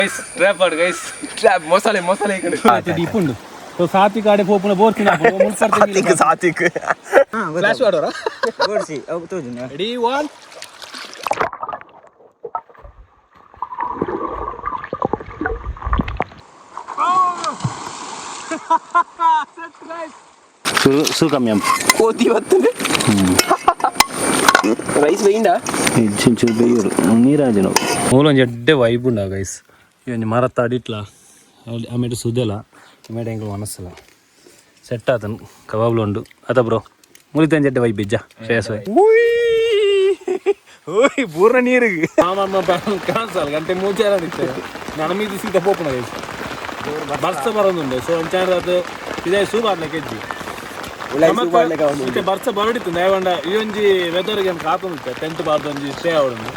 Guys trap ಆಡ್ guys trap ಮೊಸಳೆ ಮೊಸಳೆ ಈ ಕಡೆ. ಇಪ್ಪುಂಡು ಸೊ ಸಾತಿ ಕಾಡೆ ಪೋಪುನ ಬೋರ್ತಿನ ಸಾತಿಕ್ ಸಾತಿಕ್ ಫ್ಲಾಶ್ ಆಡೋರ ಬೋಡ್ಸಿ ಅವು ತೋಜುನ ರೆಡಿ ಒನ್. ಸು ಕಮ್ಮಿ ಕೋತಿ ಬರ್ತದೆ. ರೈಸ್ ಬೇయింಡ. ಚೂರು ಬೇಯೂರು ನೀರಾಜನ. ಮೂಲೊಂಜಿ ಎಡ್ಡೆ ವೈಬ್ ಉಂಡ ಗೈಸ್. ಈ ಒಂಜಿ ಮರತ್ತ ಅಡಿಟ್ಲ, ಆಮೇಲೆ ಸುದೆಲ, ಆಮೇಲೆ ಎಂಕುಲು ಮನಸ್ಸಲ ಸೆಟ್ ಆತನು ಕಬಾಬ್ಲು ಉಂಡು ಅತ ಬ್ರೋ. ಮುಲಿತ ಒಂಜಿ ಎಡ್ಡೆ ವೈಬ್ ಇಜ್ಜ ಶ್ರೇಯಸ್ ಭಾಯ್? ಓಯ್, ಪೂರ್ಣ ನೀರಿಗೆ. ಮಾಮ ಕಾನ್ಸಲ್ ಗಂಟೆ ಮೂಚೆ ನನ್ನ ಮೀದು ಸೀದಾ ಪೋಪುನ ಗೈಸ್. ಬರ್ಸ ಬರೋದುಂಡು, ಸೊ ಅಂಚಾಂಡ ಅದು ಇದೇ ಸೂ ಬಾರ್ಲೆ ಕೆಜ್ಜಿ ಇತ್ತೆ ಬರ್ಸ ಬರಡಿತ್ತು ನೇವಂಡ. ಈ ಒಂಜಿ ವೆದರ್ಗೆ ಕಾತೊಂದಿತ್ತೆ ಟೆಂತ್ ಬಾರ್ದು ಒಂಜಿ ಸ್ಟೇ ಆವಡುಂಡು.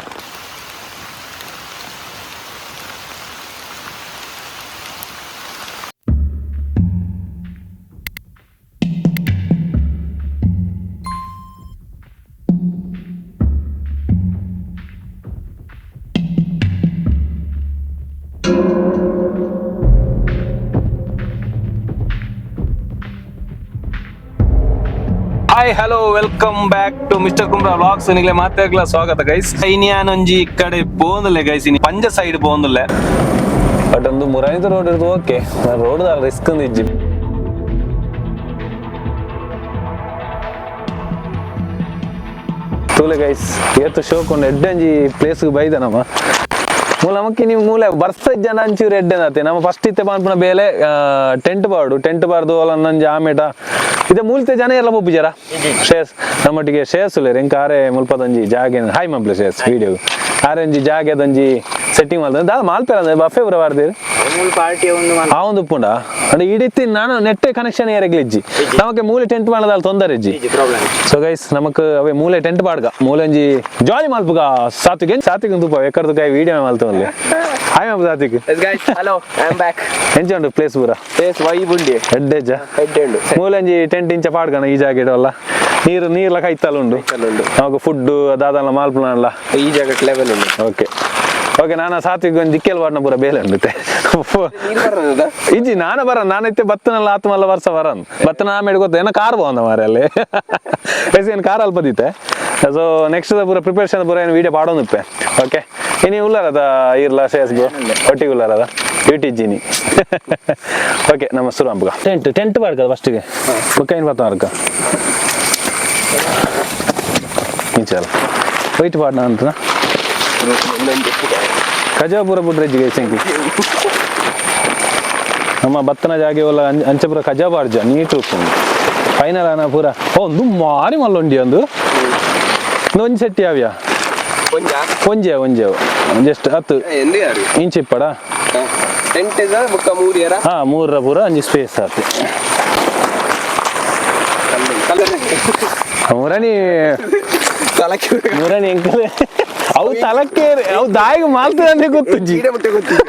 Hi hello, welcome back to mister Kumbra vlogs. ನಿಗ್ಲೆ ಮಾತಾಗ್ಲ ಸ್ವಾಗತ ಗೈಸ್. ಇನ್ಯಾನೊಂಜಿ ಈ ಕಡೆ ಪೋಂದುಲ್ಲೆ ಗೈಸ್, ಇನಿ ಪಂಜ ಸೈಡ್ ಪೋಂದುಲ್ಲೆ. ಬಟ್ ಒಂದು ಮುರಾನಿದ ರೋಡ್ ಇರೋದು okay, road risk ಇಜ್ಜಿ. ತೂಲೆ ಗೈಸ್, ಏತು ಶೋಕ್ ಉಂಡು. ಎಡ್ಡಂಜಿ ಪ್ಲೇಸ್ಗೆ ಬೈದ ನಮ್ಮ ಮೂಲ ನಮಕ್ಕೆ ನೀವು ಮೂಲೆ ಬರ್ಸ ಜನ ಅಂಚೂರು ಎಡ್ಡೆ ನಾತೆ. ನಮ್ಮ ಫಸ್ಟ್ ಇತ್ತೆ ಪನ್ಪುನ ಬೇಲೆ ಟೆಂಟ್ ಬಾರ್ಡು, ಟೆಂಟ್ ಬಾರ್ದು ಅಲ್ಲ ನಂಜಿ ಆಮೇಟ ಇದೆ. ಮೂಲಿತೆ ಜನ ಎಲ್ಲ ಒಪ್ಪಿಜಾರ ಶ್ರೇಯಸ್ ನಮ್ಮೊಟ್ಟಿಗೆ. ಶ್ರೇಯಸ್ ಉಲ್ಲೇರ್ ಎಂಕ ಆರೆ ಮುಲ್ಪದೊಂಜಿ ಜಾಗೆ hi ಮಂಪ್ಲೆ Shreyas video. Orange ಜಾಗೆದೊಂಜಿ setting ಮಲ್ತ ದಾದ ಮಾಲ್ಪೇರ ಬಫೆ ಪೂರ ಬಾರ್ದೇರು. ಪಾರ್ಟಿ ಒಂದು. ಆ ಒಂದು ಉಪ್ಪುಂಡ ಅಂದ್ರೆ ಇಡಿತಿ ನಾನು ನೆಟ್ ಕನೆಕ್ಷನ್ ಏರೆಗ್ಲಿಜ್ಜಿ. ನಮಗೆ ಮೂಲೆ ಟೆಂಟ್ ಮಾಡದಾಲ್ ತೊಂದರೆ ಇಜ್ಜಿ. Problem. So guys, ನಮಕ್ ಅವೇ ಮೂಲೆ ಟೆಂಟ್ ಬಾಡ್ಗ ಮೂಲೆಂಜಿ ಜಾಲಿ ಮಲ್ಪುಗ. ಸಾತ್ವಿಕ್ ಸಾತ್ವಿಕ್ ತುಪ್ಪ ಎಕ್ಕರ್ದು ಕೈ ವಿಡಿಯೋ ಮಲ್ತೊಂದು. ಹಾಯ್ ಮಾಪ Satvik. Guys, hello, I am back. ಎಂಚ ಉಂಡು ಪ್ಲೇಸ್ ಪೂರ? ಪ್ಲೇಸ್ ವೈಬ್ ಉಂಡಿ. ಎಡ್ಡೆಜ್ಜ? ಹೆಡ್ ಉಂಡು. ಮೂಲೆಂಜಿ ಟೆಂಟ್ ಇಂಚ ಪಾಡ್ಗಣ ಈ ಜಾಗೆಡ್ ಅಲ್ಲ, ನೀರು ನೀರ್ಲ ಕೈತಲ್ ಉಂಡು. ಉಂಡು. ನಮಕ್ ಫುಡ್ ದಾದಲ್ಲ ಮಾಲ್ಪುನಲ್ಲ. ಈ ಜಾಗಕ್ಕೆ ಲೆವೆಲ್ ಉಂಡು. ಓಕೆ ಓಕೆ, ನಾನು ಸಾತ್ವಿಕ್ ಒಂಜಿ ದಿಕ್ಕೆಲ್ ಬಾಡ್ನ ಪೂರ ಬೇಲೆ ಉಂಡುತ್ತೆ. ನೀರು ಬರೋದ. ಇಜ್ಜಿ, ನಾನು ಬರ ನಾನು ಇತ್ತೆ ಬತ್ತನಲ್ಲ ಆತ್ಮಲ್ಲ ವರ್ಷ ಬರನ್ ಬತ್ತನ ಆಮೇಲೆ ಗೊತ್ತ ಏನೋ ಕಾರ್ ಬಂದ ಮಾರೆ ಅಲ್ಲಿ ಎಸ್ ಏನು ಕಾರ್ ಅಲ್ಪ ದಿತ್ತೆ. ಸೊ ನೆಕ್ಸ್ಟ್ ಪೂರ ಪ್ರಿಪರೇಷನ್ ಪೂರ ಏನು ವಿಡಿಯೋ ಪಾಡೋನುಪ್ಪೆ. ಓಕೆ, ಇನಿ ಉಲ್ಲಾರದ ಇರ್ಲ ಶೇಸ್ ಬ್ರೋ ಒಟ್ಟಿಗೆ ಉಲ್ಲಾರದ ಯೂಟಿಜಿನಿ. ಓಕೆ, ನಮ್ಮ ಶುರು ಅಂಬುಗ. ಟೆಂಟ್ ಟೆಂಟ್ ಬಾಡ್ಕದ ಫಸ್ಟಿಗೆ ಬುಕ್ಕ ಏನು ಬರ್ತಾ ಅರ್ಕ ನಿಂಚಲ್ಲ ವೈಟ್ ಪಾಡ್ನ ಅಂತ ಕಜಾಪುರ ಬುಡ್ರೆಜ್ಜಿಗೆ ಐಸಂಕಿ ನಮ್ಮ ಬತ್ತನ ಜಾಗೆ ಒಲ್ಲ ಅಂಚಪುರ ಕಜಾಬಾರ್ಜ ನೀಟ್ ಉಪ್ಪುಂಡು. ಫೈನಲ್ ಅನ ಪೂರ. ಓ, ಒಂದು ಮಾರಿ ಮಲ್ಲೊಂಡಿ ಒಂದು ಒಂಜಿ ಸೆಟ್ಟಿ ಯಾವ್ಯಾ? ಒಂಜಾ. ಒಂಜೆ ಒಂಜೆ ಜಸ್ಟ್ ಹತ್ತು. ಎಂದೇ ಯಾರು? ಇಂಚಿಪ್ಪಡ. ಟೆಂಟ್ ಬುಕ್ಕ ಮೂರಿಯರ. ಹಾ, ಮೂರರ ಪೂರ ಒಂಜಿ ಸ್ಪೇಸ್ ಆತು. ಮುರಣಿ. ತಲಕ್ಕೆ. ಮುರಣಿ ಎಂಕಲೆ ಅವು ತಲಕ್ಕೆ ಅವು ದಾಯಿಗೆ ಮಾಲ್ತದೆ ಗೊತ್ತುಜ್ಜಿ. ಚೀಡೆ ಮುಟ್ಟೆ ಗೊತ್ತಿಲ್ಲ.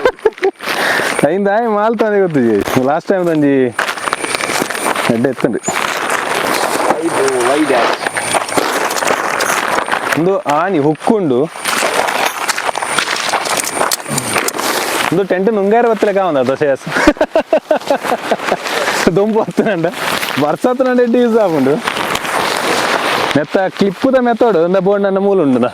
ಐನ್ ದಾಯಿ ಮಾಲ್ತದೆ ಗೊತ್ತುಜ್ಜಿ. ಲಾಸ್ಟ್ ಟೈಮ್ ಒಂಜಿ ಎಡ್ಡೆ ಎತ್ತುಂಡು. ಐದು ವೈಡ್. ಒಂದು ಆನಿ ಹುಕ್ಕುಂಡು. ಒಂದು ಟೆಂಟ್ ನುಂಗಾರ ಬತ್ತಲೆ ಕಾವಂದ ದಶಯಾಸ್ ದೊಂಬು ಹತ್ತನಂಡ ಬರ್ಸತ್ತನಂಡ ಎಡ್ಡಿ ಯೂಸ್ ಆಪುಂಡು. ಮೆತ್ತ ಕ್ಲಿಪ್ಪುದ ಮೆಥಡ್ ಒಂದ ಬೋಂಡನ್ನ ಮೂಲ ಉಂಡುದ.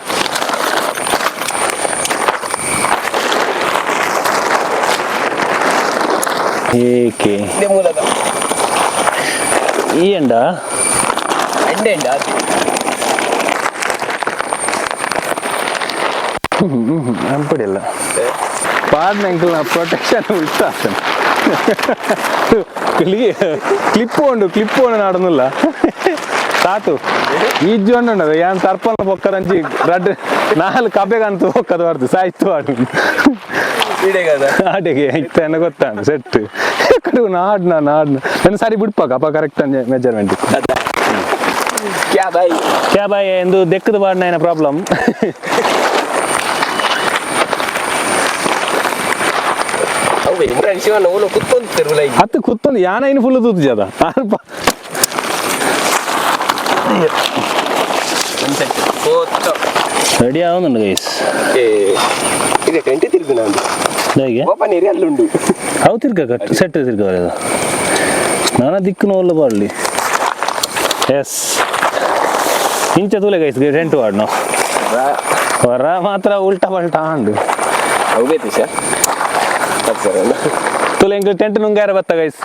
ಏಕೆ? ಇದೇ ಮೂಲದ. ಈ ಎಂಡ. ಎಂಡೆ ಎಂಡ ಅದು. ಅಂಪಡಿಲ್ಲ ಪಾಡ್ನ ಪ್ರೊಟೆಕ್ಷನ್ ಉಲ್ಟಾ ಕ್ಲಿಪ್ ಉಂಡು, ಕ್ಲಿಪ್ ಉಂಡು ನಾಡನುಲ್ಲ ತಾತು ಈಜು ಉಂಡು. ಯಾನ್ ತರ್ಪಣ ಬೊಕ್ಕದಂಚಿ ರಡ್ಡ್ ನಾಲ್ ಕಬೆಗಂತ ಬೊಕ್ಕದ ಬಾರ್ದು ಸಾಯ್ತು ಆಡು. ಇಡೆಗದ. ಆಟೆಗೆ ಇತ್ತ ಗೊತ್ತಾಂಡು ಸೆಟ್ ಕಡು ನಾಡ್ನ ನಾಡ್ನ ನಾನು ಸರಿ ಬಿಡ್ಪಾಕ ಅಪ್ಪ ಕರೆಕ್ಟ್ ಮೆಜರ್ಮೆಂಟ್. ಕ್ಯಾ ಬಾಯ್. ಕ್ಯಾ ಬಾಯ್ ಎಂದು ದೆಕ್ಕದ ಬಾಡ್ನ ಏನ ಪ್ರಾಬ್ಲಮ್. ಅವು ಇಮ್ರಾನ್ ಶಿವಣ್ಣ ಓಲು ಕುತ್ತೊಂದು ಲೈಕ್. ಅತ್ತು ಕುತ್ತೊಂದು ಯಾನ ಇನ್ನು ಫುಲ್ ತೂತು ಜದ. Ready ಆವೊಂದುಂಡು guys. ಇದೆ ಟೆಂಟ್ ತಿರುಗು ನಾನು. ಹೇಗೆ? ಓಪನ್ ಏರಿಯಾ ಅಲ್ಲುಂಡು. ಅವು ತಿರ್ಗ ಕಟ್ ಸೆಟ್ ತಿರ್ಗ ಬರೋದು ನಾನಾ ದಿಕ್ಕು ಒಲ್ಲ ಬರಲಿ. ಎಸ್, ಇಂಚ ತೂಲೆ ಗೈಸ್, ಟೆಂಟ್ ವಾಡ್ನು ಹೊರ ಮಾತ್ರ ಉಲ್ಟಾ ಪಲ್ಟಾ ಆಂಡು. ಅವು ಬೇಕು ಸರ್ ಸರ್. ತುಲೆ ಎಂಕ್ಲು ಟೆಂಟ್ ನುಂಗಾರ ಬತ್ತ ಗೈಸ್.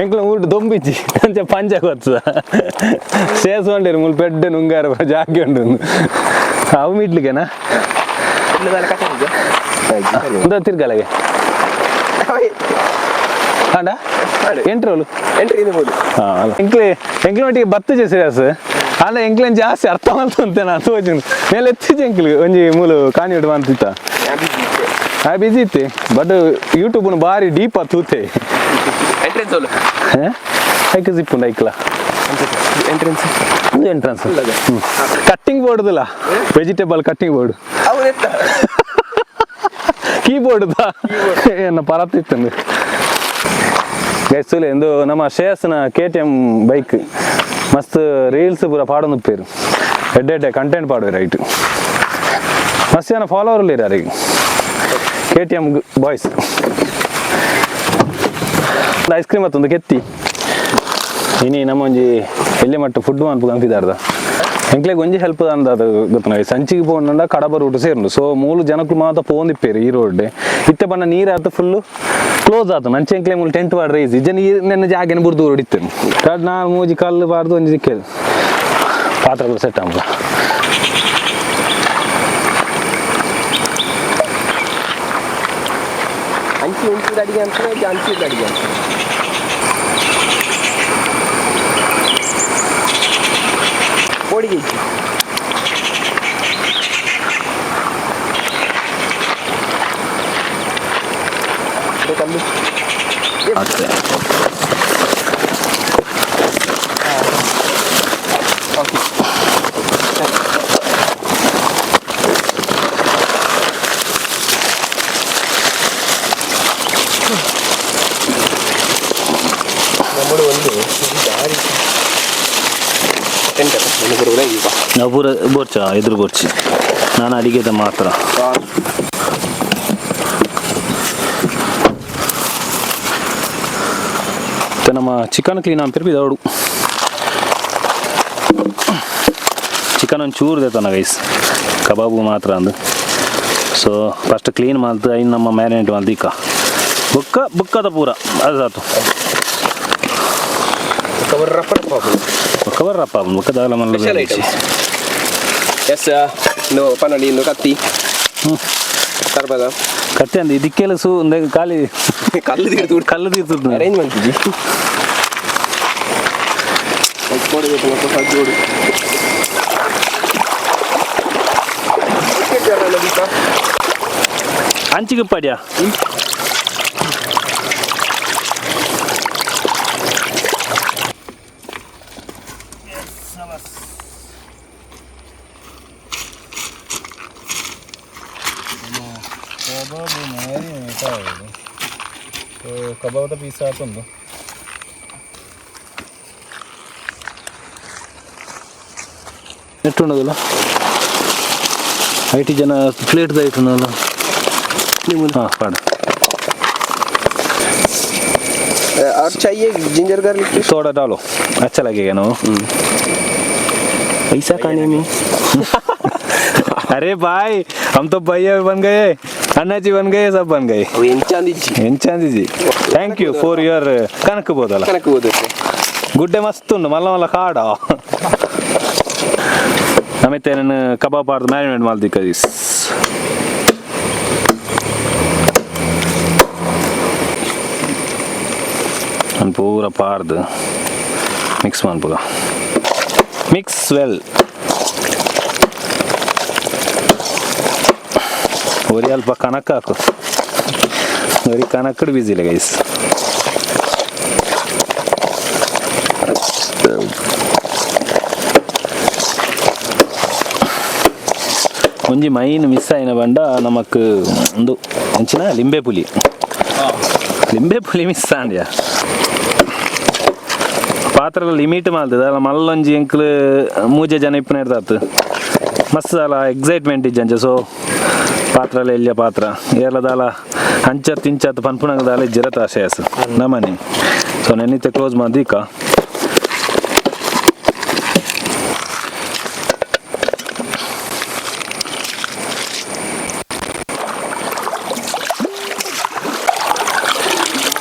ಎಂಕ್ಲು ಊಟ ದೊಂಬಿಚ್ಚಿ ಅಂಚ ಪಂಚ ಗೊತ್ತದ ಸೇಸ್ ಉಂಡಿರು ಮುಲ್ ಪೆಡ್ಡೆ ನುಂಗಾರ ಜಾಗೆ ಉಂಡು. ಅವು ಮಿಡ್ಲಿಗೆನಾ ಉಂದ ತಿರ್ಗಲಗೆ ಆಂಡ ಎಂಟ್ರೋಲು. ಎಂಟ್ರಿ ಇದೆ ಬೋದು. ಎಂಕ್ಲೆ ಎಂಕ್ಲ ಒಟ್ಟಿಗೆ ಬತ್ತಜೆ ಸೀರಿಯಸ್ ಆಂಡ ಎಂಕ್ಲೆನ್ ಜಾಸ್ತಿ ಅರ್ಥ ಮಲ್ತಂತೆ ನಾನು ತೋಜುಂಡು ಮೇಲೆ ಎತ್ತಿಜೆ. ಎಂಕ್ಲು ಒಂಜಿ ಮೂಲು ಕಾಣಿಡು ಅಂತಿತ್ತ. ಆ ಬಿಜಿ ಇತ್ತೆ, ಬಟ್ ಯೂಟ್ಯೂಬ್ ಬಾರಿ ಡೀಪ್ ತೂತೆ. ಎಂಟ್ರೆನ್ಸ್ ಅಲ್ಲ? ಐಕ್ ಜಿಪ್ಪುಂಡು ಐಕ್ಲ. ಎಂಟ್ರೆನ್ಸ್. ಅದು ಎಂಟ್ರೆನ್ಸ್. ಕಟ್ಟಿಂಗ್ ಬೋರ್ಡ್ದಲ್ಲ, vegetable cutting board. ಅವು ಎತ್ತ. ಕೀಬೋರ್ಡ್ ಏನ ಪರತ್ತಿತ್ತಂದು ಗೈಸ್. ತುಲೆ ಇಂದು ನಮ್ಮ ಶ್ರೇಯಸ್ನ KTM bike. ಮಸ್ತ್ ರೀಲ್ಸ್ ಪೂರ ಪಾಡೊಂದು ಪೇರು, ಎಡ್ಡೆ ಎಡ್ಡೆ ಕಂಟೆಂಟ್ ಪಾಡುವೆ. ರೈಟ್, ಮಸ್ತ್ ಜನ ಫಾಲೋವರ್ ಇಲ್ಲ ಯಾರಿಗೆ KTM boys. Ice cream ಮತ್ತೊಂದು ಕೆತ್ತಿ. ಇನಿ ನಮ್ಮ ಒಂಜಿ ಎಲ್ಲಿ ಮಟ್ಟ ಫುಡ್ ಮನ್ಪು ಕಂಪಿದಾರ್ದ. ಎಂಕ್ಲೆಗ್ ಒಂಜಿ ಹೆಲ್ಪ್ ಅಂದ ಅದು ಗೊತ್ತನ, ಸಂಚಿಗೆ ಪೋಂಡ ಕಡಬ ರೂಟ್ ಸೇರುಂಡು. ಸೊ ಮೂಲು ಜನಕ್ಕೂ ಮಾತ್ರ ಪೋಂದಿಪ್ಪೇರು. ಈ ರೋಡ್ ಇತ್ತೆ ಬಣ್ಣ ನೀರು ಆತು, ಫುಲ್ಲು ಕ್ಲೋಸ್ ಆತು. ನಂಚೆ ಎಂಕ್ಲೆ ಮೂಲು ಟೆಂಟ್ ವಾಡ್ರೆ ಈಸಿ. ಜನ ಈ ನೆನ್ನ ಜಾಗೆನ ಬುರ್ದು ಹೊಡಿತೇನೆ. ನಾಲ್ ಮೂಜಿ ಕಲ್ಲು ಬಾರ್ದು ಒಂಜಿ ಸಿಕ್ಕೇದು. ಪಾತ್ರಗಳು ಸೆಟ್ ಆಂಬ. ಅಂಚಿ ಉಂಟು ಅಡಿಗೆ ಅಂತ, ಅಂಚಿ ಅಡಿಗೆ ಅಂತ. ಕೋಡಿಗೆ ಇಜ್ಜಿ. ಇದು ಕಲ್ಲು. ನಮ್ಮಡು ಒಂದು ದಾರಿ ಟೆಂಟ್ ಒಂದು ಬರುವುದ ಈಗ. ನಾವು ಪೂರ ಬೋರ್ಚ ಎದುರು ಬೋರ್ಚಿ, ನಾನು ಅಡಿಗೆದ ಮಾತ್ರ. ಮತ್ತೆ ನಮ್ಮ ಚಿಕನ್ ಕ್ಲೀನ್ ಅಂತಿರ್ಬಿ ದೌಡು. ಚಿಕನ್ ಒಂದು ಚೂರು ದೇತನ ಗೈಸ್, ಕಬಾಬು ಮಾತ್ರ ಅಂದು. So first clean ಮಲ್ತು ಐನ್ ನಮ್ಮ ಮ್ಯಾರಿನೇಟ್ ಮಲ್ತು ಇಕ್ಕ ಬುಕ್ಕ ಬುಕ್ಕದ ಪೂರ ಅದು ಸಾತು. ಕವರ್ ರಪ್ಪ ರಪ್ಪ. ಬುಕ್ಕ ಬರ್ರಪ್ಪ ಬುಕ್ಕದ ಮಲ್ಲ. Special items. S, ಇನ್ನು ಪನಲಿ, ಇನ್ನು ಕತ್ತಿ ತರ್ಬದ. ಕತ್ತಿ ಅಂದು ಇದಕ್ಕೆಲ್ಲ ಸೂ ಒಂದು ಖಾಲಿ. ಕಲ್ಲು ತೀರ್ತು. ಕಲ್ಲು ತೀರ್ತು. ಅರೇಂಜ್ ಮಾಡ್ತಿದ್ವಿ. ಸಜ್ಜೋಡು. ಅಂಚಿಗೆ ಪಡ್ಯಾ. ಕಬಾಬ್ ಮ್ಯಾರಿನೇಟ್. ಸೊ ಕಬಾಬ್ದ ಪೀಸ್ ಆತುಂಡು. ಎಟ್ಟುಂಡದಲ್ಲ IT ಜನ ಪ್ಲೇಟ್ ಐಟುಂಡಲ್ಲ. ಹಾಂ, ಪಾಡ. और चाहिए ginger garlic paste? थोड़ा डालो, अच्छा लगेगा ना वो। पैसा खाने में। अरे भाई, हम तो भैया भी बन गए, अन्ना जी बन गए, सब बन गए. ಅವು ಎಂಚಾಂದಿಜ್ಜಿ. ಎಂಚಾಂದಿಜಿ. Thank you for your ಕನಕ್ ಬೋದಲ್ಲ. ಕನಕ ಓದುತ್ತೆ. ಗುಡ್ಡೆ ಮಸ್ತ್ ಉಂಡು, ಮಲ್ಲ ಮಲ್ಲ ಕಾಡ. ನಮಿತ್ತೆ ನಾನು ಕಬಾಬ್ ಆಡ್ದು ಮ್ಯಾರಿನೇಟ್ ಮಲ್ದಿಕ್ಕ. ನಾನು ಪೂರ ಪಾರ್ದು ಮಿಕ್ಸ್ ಮನ್ಪುಗ. Mix well. ಒರಿ ಅಲ್ಪ ಕನಕ ಹಾಕು. ಒರಿ ಕನಕಡು ಬಿಸಿ ಇಲ್ಲ ಗೈಸ್. ಒಂಜಿ ಮೈನ್ ಮಿಸ್ ಆಯಿನ ಬಂಡ ನಮಕ್ ಒಂದು ಅಂಚಿನ ಲಿಂಬೆ ಪುಲಿ. ಲಿಂಬೆ ಪುಲಿ ಮಿಸ್ ಆಂಡ್ಯ. ಪಾತ್ರ ಲಿಮಿಟ್ ಮಾಲ್ತದ ಅಲ್ಲ ಮಲ್ಲೊಂಜಿ ಎಂಕ್ಲು ಮೂಜೆ ಜನ ಇಪ್ಪನ ಇರ್ತಾತು ಮಸ್ತ್ ಅಲ್ಲ ಎಕ್ಸೈಟ್ಮೆಂಟ್ ಇಜ್ಜಂಚ. ಸೊ ಪಾತ್ರ ಎಲ್ಲಿಯ ಪಾತ್ರ ಏರ್ಲ ದಾಲ ಅಂಚತ್ ಇಂಚತ್ ಪನ್ಪುನಗ ದಾಲ ಇಜ್ಜಿರತ ಆಶಯಸ್ ನಮನಿ. ಸೊ ನೆನ್ನಿತ್ತೆ ಕ್ಲೋಸ್ ಮಾಡ್ದೀಕ.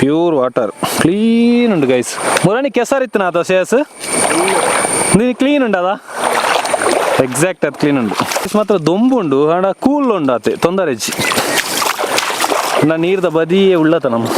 ಪ್ಯೂರ್ ವಾಟರ್ ಕ್ಲೀನ್ ಉಂಡು ಗೈಸ್. ಮುರಾಣಿ ಕೆಸರಿತ್ತು ನಾತ ಶ್ರೇಯಸ್, ನೀನು ಕ್ಲೀನ್ ಉಂಡದ? ಎಕ್ಸಾಕ್ಟ್ ಅದು ಕ್ಲೀನ್ ಉಂಡು. ಮಾತ್ರ ದೊಂಬು ಉಂಡು ಹಣ ಕೂಲ್ ಉಂಡು ಆತೆ ತೊಂದರೆ ಇಜ್ಜಿ. ನಾ ನೀರ್ದ ಬದಿಯೇ ಉಳ್ಳತ ನಮ್ಮ.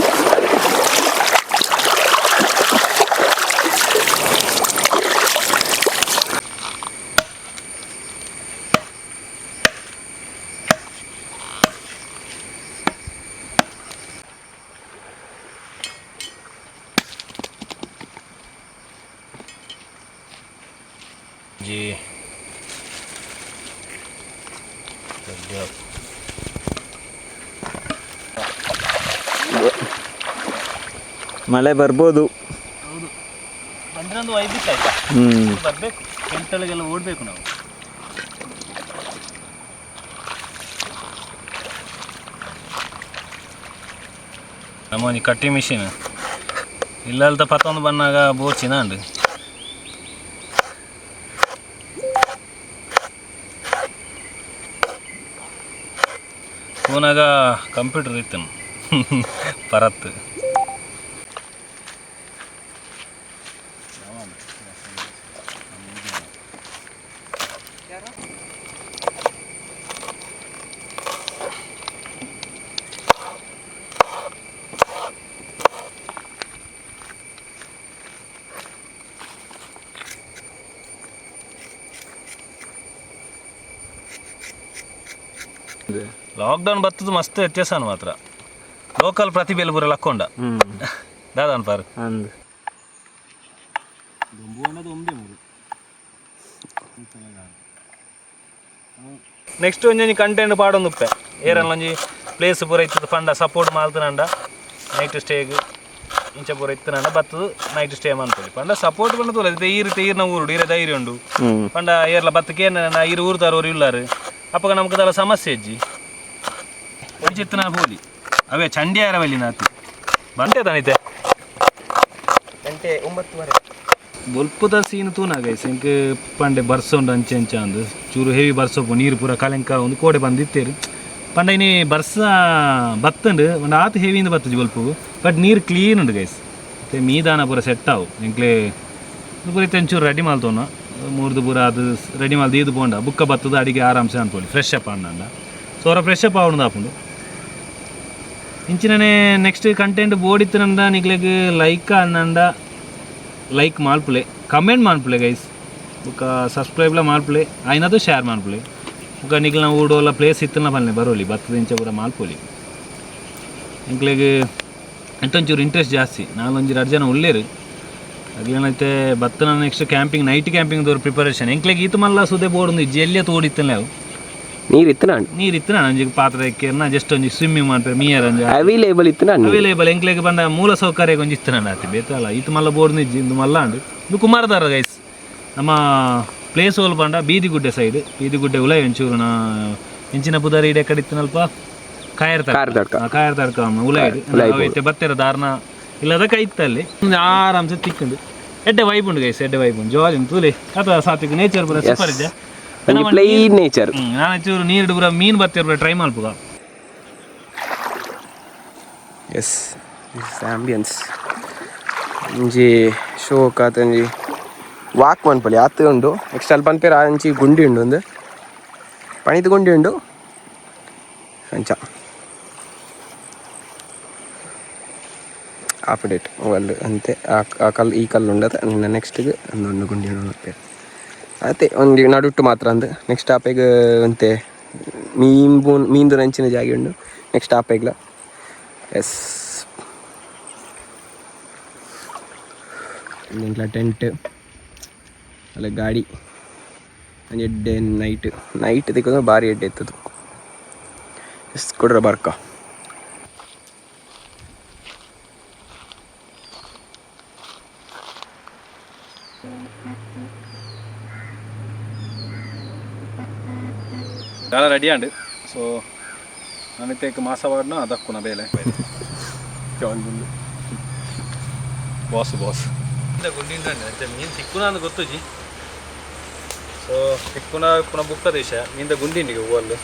ಜಿ ಮಳೆ ಬರ್ಬೋದು. ಬಂದ್ರೆ ಒಂದು ವೈಬಿತ್ತು ಆಯ್ತಾ. ಹ್ಮ್. ಬರಬೇಕು, ಎಂಟೊಳಗೆಲ್ಲ ಓಡಬೇಕು ನಾವು. ನಮ್ಮ ಒಂಜಿ ಕಟ್ಟಿ ಮಿಷಿನ್ ಇಲ್ಲಲ್ದ ಪತ್ತೊಂದು ಬನ್ನಾಗ ಬೋರ್ಚಿನ ಅಂಡು. ಪೂನಾಗ ಕಂಪ್ಯೂಟರ್ ಇತ್ತು ಪರತ್ತು. ಲಾಕ್ಡೌನ್ ಬರ್ತದ ಮಸ್ತ್ ವ್ಯತ್ಯಾಸ ಮಾತ್ರ. ಲೋಕಲ್ ಪ್ರತಿಭೆಲ್ ಪೂರ ಲಕ್ಕೊಂಡ ದಾದ ಅನ್ಪಾರು. ಅಂದ್. ನೆಕ್ಸ್ಟ್ ಒಂಜೊಂಜಿ ಕಂಟೆಂಟ್ ಪಾಡೊಂದುಪ್ಪೆ. ಏರಲ್ಲ ಒಂಜಿ ಪ್ಲೇಸ್ ಪೂರ ಇತ್ತದ ಪಂಡ ಸಪೋರ್ಟ್ ಮಾಲ್ತನಂಡ ನೈಟ್ ಸ್ಟೇಗ್ ಇಂಚ ಪೂರ ಇತ್ತನಂಡ ಬತ್ತದು ನೈಟ್ ಸ್ಟೇ ಮನ್ಪೊಲಿ ಪಂಡ ಸಪೋರ್ಟ್ ಪಂಡ ತೂಲ ಈರು ಈರ್ನ ಊರುಡು ಈರ ಧೈರ್ಯ ಉಂಡು. ಪಂಡ ಏರ್ಲ ಬತ್ತಕ್ಕೆ ಏನ ಈರು ಊರುದಾರು ಊರು ಇಲ್ಲಾರು ಅಪ್ಪಗ ನಮ್ಗೆ ದಾಲ ಸಮಸ್ಯೆ ಇಜ್ಜಿ. ಒಂಚಿತ್ತನ ಪೋಲಿ ಅವೇ ಚಂಡಿಯಾರ ಬಲ್ಲಿ ನಾತು ಬಂತೆ ತಾನಿತೆ. ಗಂಟೆ 9:30. ಬೊಲ್ಪುದ ಸೀನ್ ತೂನ ಗೈಸ್, ಎಂಕ್ ಪಂಡೆ ಬರ್ಸ ಉಂಡು ಅಂಚೆ ಅಂಚ ಅಂದು ಚೂರು ಹೆವಿ ಬರ್ಸೊಪ್ಪು ನೀರು ಪೂರ ಕಲೆಂಕ ಒಂದು ಕೋಡೆ ಬಂದಿತ್ತೇರು. ಪಂಡ ಇನಿ ಬರ್ಸ ಬತ್ತಂಡು ಪಂಡ ಆತು ಹೆವಿಯಿಂದ ಬತ್ತಜಿ ಬೊಲ್ಪು, ಬಟ್ ನೀರು ಕ್ಲೀನ್ ಉಂಡು ಗೈಸ್. ಮತ್ತೆ ಮೀದಾನ ಪೂರ ಸೆಟ್ ಆವು ಎಂಕ್ಲೆ ಪೂರ ಇತ್ತೆ ಒಂಚೂರು ರೆಡಿ ಮಲ್ತೋನ ಮೂರ್ದು ಪೂರ ಅದು ರೆಡಿ ಮಲ್ದು ಈದು ಪೋಂಡ ಬುಕ್ಕ ಬತ್ತದ ಅಡಿಗೆ ಆರಾಮ್ಸೆ ಅನ್ಕೊಳ್ಳಿ ಫ್ರೆಶ್ ಅಪ್ ಅಣ್ಣ. ಸೊ ಅವರ ಫ್ರೆಶ್ ಅಪ್ ಆವಣದು ಆಪುಂಡು. ಇಂಚಿನನೆ ನೆಕ್ಸ್ಟ್ ಕಂಟೆಂಟ್ ಬೋರ್ಡ್ ಇತ್ತನಂದ ನಿಕ್ಲೆಗ್ ಲೈಕ್ ಅನ್ನಂಡ ಲೈಕ್ ಮಾಲ್ಪುಲೆ, ಕಮೆಂಟ್ ಮಾನ್ಪುಲೆ ಗೈಸ್, ಬೊಕ ಸಬ್ಸ್ಕ್ರೈಬ್ಲ ಮಾಲ್ಪುಲೆ, ಆಯ್ನದು ಶೇರ್ ಮಾನ್ಪುಲೆ. ಬೊಕ ನಿಕ್ಲೆನ ಊಡೋಲ ಪ್ಲೇಸ್ ಇತ್ತನ ಪನ್ಲೆ ಬರೋಲಿ ಬತ್ತದ ಇಂಚ ಪೂರ ಮಾಲ್ಪೊಲಿ. ಎಂಕ್ಲೆಗ್ ಎಂಟೊಂಚೂರು ಇಂಟ್ರೆಸ್ಟ್ ಜಾಸ್ತಿ, ನಾಲೊಂಜಿ ರಡ್ಡ್ ಜನ ಉಲ್ಲೇರು ಅಗ್ಲೇನೈತೆ ಬತ್ತನ. ನೆಕ್ಸ್ಟ್ ಕ್ಯಾಂಪಿಂಗ್ ನೈಟ್ ಕ್ಯಾಂಪಿಂಗ್ ದೋರ್ ಪ್ರಿಪರೇಷನ್. ಎಂಕ್ಲೆಗ್ ಈತ ಮಲ್ಲ ಸುದೆ ಬೋರ್ಡ್ ಇಜ್ಜಿ, ಎಲ್ಲಿಯ ತೋಡಿತ್ತಲ್ಲ ಅವು. ನೀರು ಇತ್ತನ? ನೀರು ಇತ್ತನ ಒಂಜಿ ಪಾತ್ರೆ ಎಕ್ಕೆರ್ನ ಜಸ್ಟ್ ಒಂಜಿ ಸ್ವಿಮ್ಮಿಂಗ್ ಮಾಡ್ತಾರೆ ಮೀಯರ್ ಒಂಜಿ ಅವೈಲೇಬಲ್ ಇತ್ತನ. ಅವೈಲೇಬಲ್ ಎಂಕ್ಲೆಗ್ ಬಂದ ಮೂಲ ಸೌಕರ್ಯ ಒಂಜಿ ಇತ್ತನ ಆತಿ ಬೇತಲ್ಲ. ಈತ ಮಲ್ಲ ಬೋರ್ಡ್ ಇಜ್ಜಿ, ಇಂದು ಮಲ್ಲ ಉಂಡು. ಇದು ಕುಮಾರಧಾರ ಗೈಸ್. ನಮ್ಮ ಪ್ಲೇಸ್ ಓಲ್ ಪಂಡ ಬೀದಿಗುಡ್ಡೆ ಸೈಡ್, ಬೀದಿಗುಡ್ಡೆ ಉಲೈ ಒಂಚೂರು ನಾ ಇಂಚಿನ ಪುದರ್ ಇಡೆ ಕಡೆ ಇತ್ತನಲ್ಪ coir. Coir tadka. Coir tadka ಉಲೈಡ್ ಇತ್ತೆ ಬತ್ತೆರ ದಾರ್ನ ಇಲ್ಲದ ಕೈತ್ತಲ್ಲಿ ಆರಾಮ್ಸೆ ತಿಕ್ಕುಂಡು. ಎಡ್ಡೆ ವೈಬ್ ಉಂಡು ಗೈಸ್, ಎಡ್ಡೆ ವೈಬ್ ಉಂಡು, ಜಾಲಿ ಉಂಟು. ತೂಲೆ ಅತ ಸಾತ್ವಿಕ ನೇಚರ್ ಪೂರ ಸೂಪರ್ ಇದೆ. ಒಂಜಿ ಪ್ಲೈನ್ ನೇಚರ್. ನಾನು ಚೂರು ನೀರು ಪೂರ ಮೀನು ಬತ್ತಿರ ಟ್ರೈ ಮಲ್ಪುಗ. ಎಸ್, this ambience ಒಂಜಿ ಶೋಕ್ ಆತ ಒಂಜಿ ವಾಕ್ ಮನ್ಪೊಲಿ ಆತ್ ಉಂಡು. ನೆಕ್ಸ್ಟ್ ಅಲ್ಪ ಪನ್ಪೇರ್ ಅಂಚಿ ಗುಂಡಿ ಉಂಡು, ಒಂದು ಪಣಿತ ಗುಂಡಿ ಉಂಡು ಅಂಚ ಆಪಡೇಟ್ ಒಲ್ ಅಂತೆ ಆ ಆ ಕಲ್ಲು ಈ ಕಲ್ಲು ಉಂಡದ ನಿನ್ನ ನೆಕ್ಸ್ಟ್ಗೆ ಒಂದು ಗುಂಡಿ ಉಂಡು ಪನ್ಪೇರ್ ಅತೆ. ಒಂಜಿ ನಡುಟ್ಟು ಮಾತ್ರ ಅಂದ್. ನೆಕ್ಸ್ಟ್ ಆಪೆಗ್ ಅಂತೆ ಮೀನ್ ಮೀನ್ದು ನಂಚಿನ ಜಾಗೆ ಉಂಡು ನೆಕ್ಸ್ಟ್ ಆಪೆಗ್ಲ. ಎಸ್, ಎಂಕ್ಲ ಟೆಂಟ್ ಅಲ್ಲ ಗಾಡಿ ಒಂಜಿ ಎಡ್ಡೆ ನೈಟ್ ನೈಟ್ ತಿಕ್ಕೊಂದು ಭಾರಿ ಎಡ್ಡೆ ಇತ್ತದು. ಎಸ್ ಕೊಡ್ರ ಬರ್ಕ. ದಾಲ ರೆಡಿ ಆಂಡ್. ಸೊ ನನಿತೇಕ್ ಮಾಸ ವಾಡ್ನ ಅದಕ್ಕುನ ಬೇಲೆ ಬಾಸ್ ಬಾಸ್ ಗುಂಡಿ ಮೀನು ತಿಕ್ಕುನ ಅಂದ್ ಗೊತ್ತುಜಿ. ಸೊ ತಿಕ್ಕುನ ಪುನ ಬುಕ್ಕ ದೇಶ ಮೀನ್ದ ಗುಂಡಿಂಡಿಗೆ ಹೂವಲ್ಲು.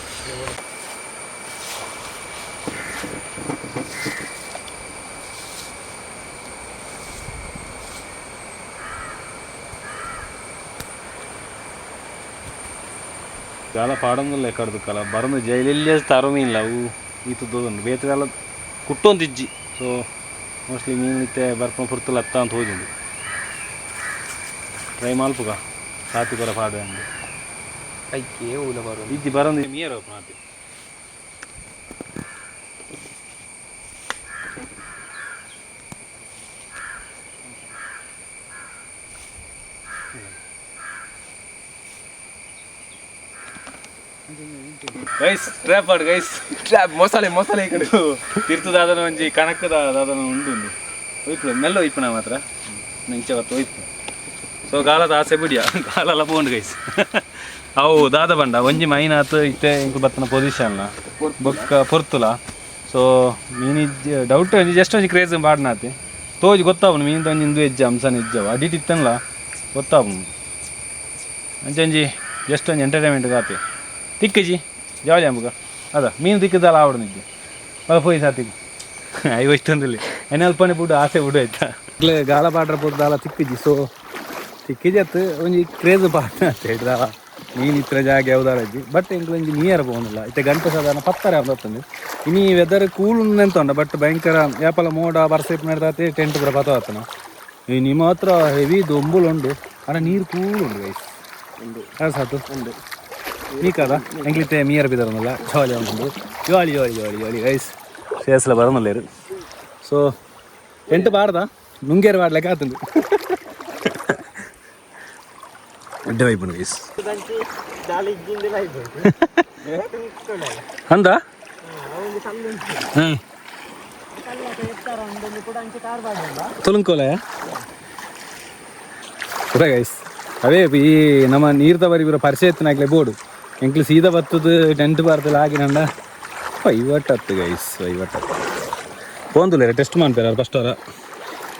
ದಾಲ ಪಾಡೊಂದುಲ್ಲ ಎಕ್ಕಡ್ದು ಕಲ ಬರೊಂದು ಜೈಲಲ್ಲಿ ತರೋ ಮೀನ್ಲ ಅವು ಈತ ದೋದೊಂಡು ಬೇತೆ ದಾಲ ಕುಟ್ಟೊಂದಿಜ್ಜಿ. ಸೊ ಮೋಸ್ಟ್ಲಿ ಮೀನು ಇತ್ತೆ ಬರ್ಪುನ ಪುರ್ತುಲ ಅತ್ತ ಅಂತ ಹೋಜುಂಡು. ಟ್ರೈ ಮಲ್ಪುಗ ಸಾತಿ ಕೊರ ಪಾಡುವೆ ಅಂದು. ಐಕೆ ಊಲ ಬರೋದು. ಇಜ್ಜಿ ಬರೊಂದು ಮೀಯರ ಆತಿ. ಗೈಸ್ ಟ್ರ್ಯಾಪ್ ಆಡು ಗೈಸ್. ಮೊಸಳೆ ಮೊಸಳೆ ಈ ಕಡೆ. ತಿರ್ತು ದಾದನ ಒಂಜಿ ಕಣಕ್ ದಾದನ ಉಂಡು ಉಂಡು ಒಯ್ಪು ಮೆಲ್ಲ ಒಯ್ಪುನ ಮಾತ್ರ ಇಂಚ ಬತ್ತು ಒಯ್ಪು. ಸೊ ಗಾಲದ ಆಸೆ ಬಿಡಿಯ ಗಾಲಲ್ಲ ಪೋಂಡು ಗೈಸ್. ಅವು ದಾದ ಬಂಡ ಒಂಜಿ ಮೈನಾತ್ ಇತ್ತೆ ಇಂಕು ಬತ್ತನ ಪೊಸಿಷನ್ ಬೊಕ್ಕ ಪೊರ್ತುಲ. ಸೊ ಮೀನು ಡೌಟ್ ಒಂಜಿ ಜಸ್ಟ್ ಒಂಜಿ ಕ್ರೇಜ್ ಬಾಡ್ನಾತಿ ತೋಜಿ ಗೊತ್ತಾಪುಂಡು ಮೀನು ಒಂಜಿ ಇಂದು ಹೆಜ್ಜೆ ಅಂಸನ ಹೆಜ್ಜೆ ಅಡಿಟ್ ಇತ್ತನ್ಲ ಗೊತ್ತಾಪುಂಡು. ಅಂಚೊಂಜಿ ಜಸ್ಟ್ ಒಂಜಿ ಎಂಟರ್ಟೈನ್ಮೆಂಟ್ ಗಾತಿ ತಿಕ್ಕಜಿ ಜಾಲಿ ಅಂಬುಗ ಅದ ಮೀನು ತಿಕ್ಕದಲ್ಲ ಆವಡ ನಿಜ್ಜೆ ಬಲ ಪೋಯಿ ಸಾತಿಗೆ ಅಯ್ಯೋ ಇಷ್ಟೊಂದಿಲ್ಲ ಎಣ್ಣೆ ಅಲ್ಪನೆ ಬಿಡು ಆಸೆ ಬಿಡು ಆಯ್ತಾ. ಗಾಲ ಪಾಡ್ರ ಪೋದು ದಾಲ ತಿಕ್ಕಿಜಿ. ಸೊ ತಿಕ್ಕಿಜಿ ಅತ್ತು ಒಂಜಿ ಕ್ರೇಜ್ ಪಾಡ್ನ ದಾಲ ಮೀನು ಇತ್ರ ಜಾಗೆ ಯಾವ್ದಾರಜ್ಜಿ. ಬಟ್ ಎಂಕ್ಲು ಒಂಜಿ ನೀರ ಪೋವೊಂದಿಲ್ಲ ಇತ್ತೆ ಗಂಟೆ ಸಾಧಾರಣ ಪತ್ತರ ಬರ್ತದೆ. ಇನಿ ವೆದರ್ ಕೂಲ್ ಎಂತ ಉಂಡ ಬಟ್ ಭಯಂಕರ ಯಾಪಲ ಮೋಡ ಬರ್ಸ ಇಪ್ಪು ಟೆಂಟ್ ಪೂರ ಪತ ಆತನ. ಇನಿ ಮಾತ್ರ ಹೆವಿ ದೊಂಬುಲು ಉಂಡು ಅಣ್ಣ ನೀರು ಕೂಲ್ ಉಂಡು ಗೈಸ್. ಉಂಡು. ಸಾತು ಉಂಡು. ನೀಕದ ಎಂಕ್ಲಿತ್ತೆ ಮೀಯರ ಬಿದರನಲ್ಲ ಜಾಲಿ ಉಂಡು jolly jolly jolly jolly guys. ಶೇಸ್ಲ ಬರನಲ್ಲೇರು. So tent ಬಾರ್ದ ನುಂಗೇರು ಬಾಡ್ಲೆಕ್ಕ ಆತಂದು ಅಡ್ಡೆ ವೈಪುಂಡು ಗೈಸ್. ಅಂದ ಹ್ಞೂ ತುಳುಂಕೋಲೆ ಪುರ ಗೈಸ್. ಅವೇ ಈ ನಮ್ಮ ನೀರ್ದ ಬರಿ ಪೂರ ಪರಿಚಯ ಎತ್ತಿನಾಗ್ಲೆ ಬೋರ್ಡು ಎಂಕ್ಲು ಸೀದಾ ಬತ್ತದ ಟೆಂಟ್ ಬಾರ್ದಲ್ಲ ಆಗಿನಂಡ ವೈವಟ್ಟತ್ತು ಗೈಸ್ ವೈವಟ್ಟತ್ತು. ಪೋಂದುಲ್ಲೇರ ಟೆಸ್ಟ್ ಮಾಡ್ತಾರೆ ಫಸ್ಟ್ ಅವರ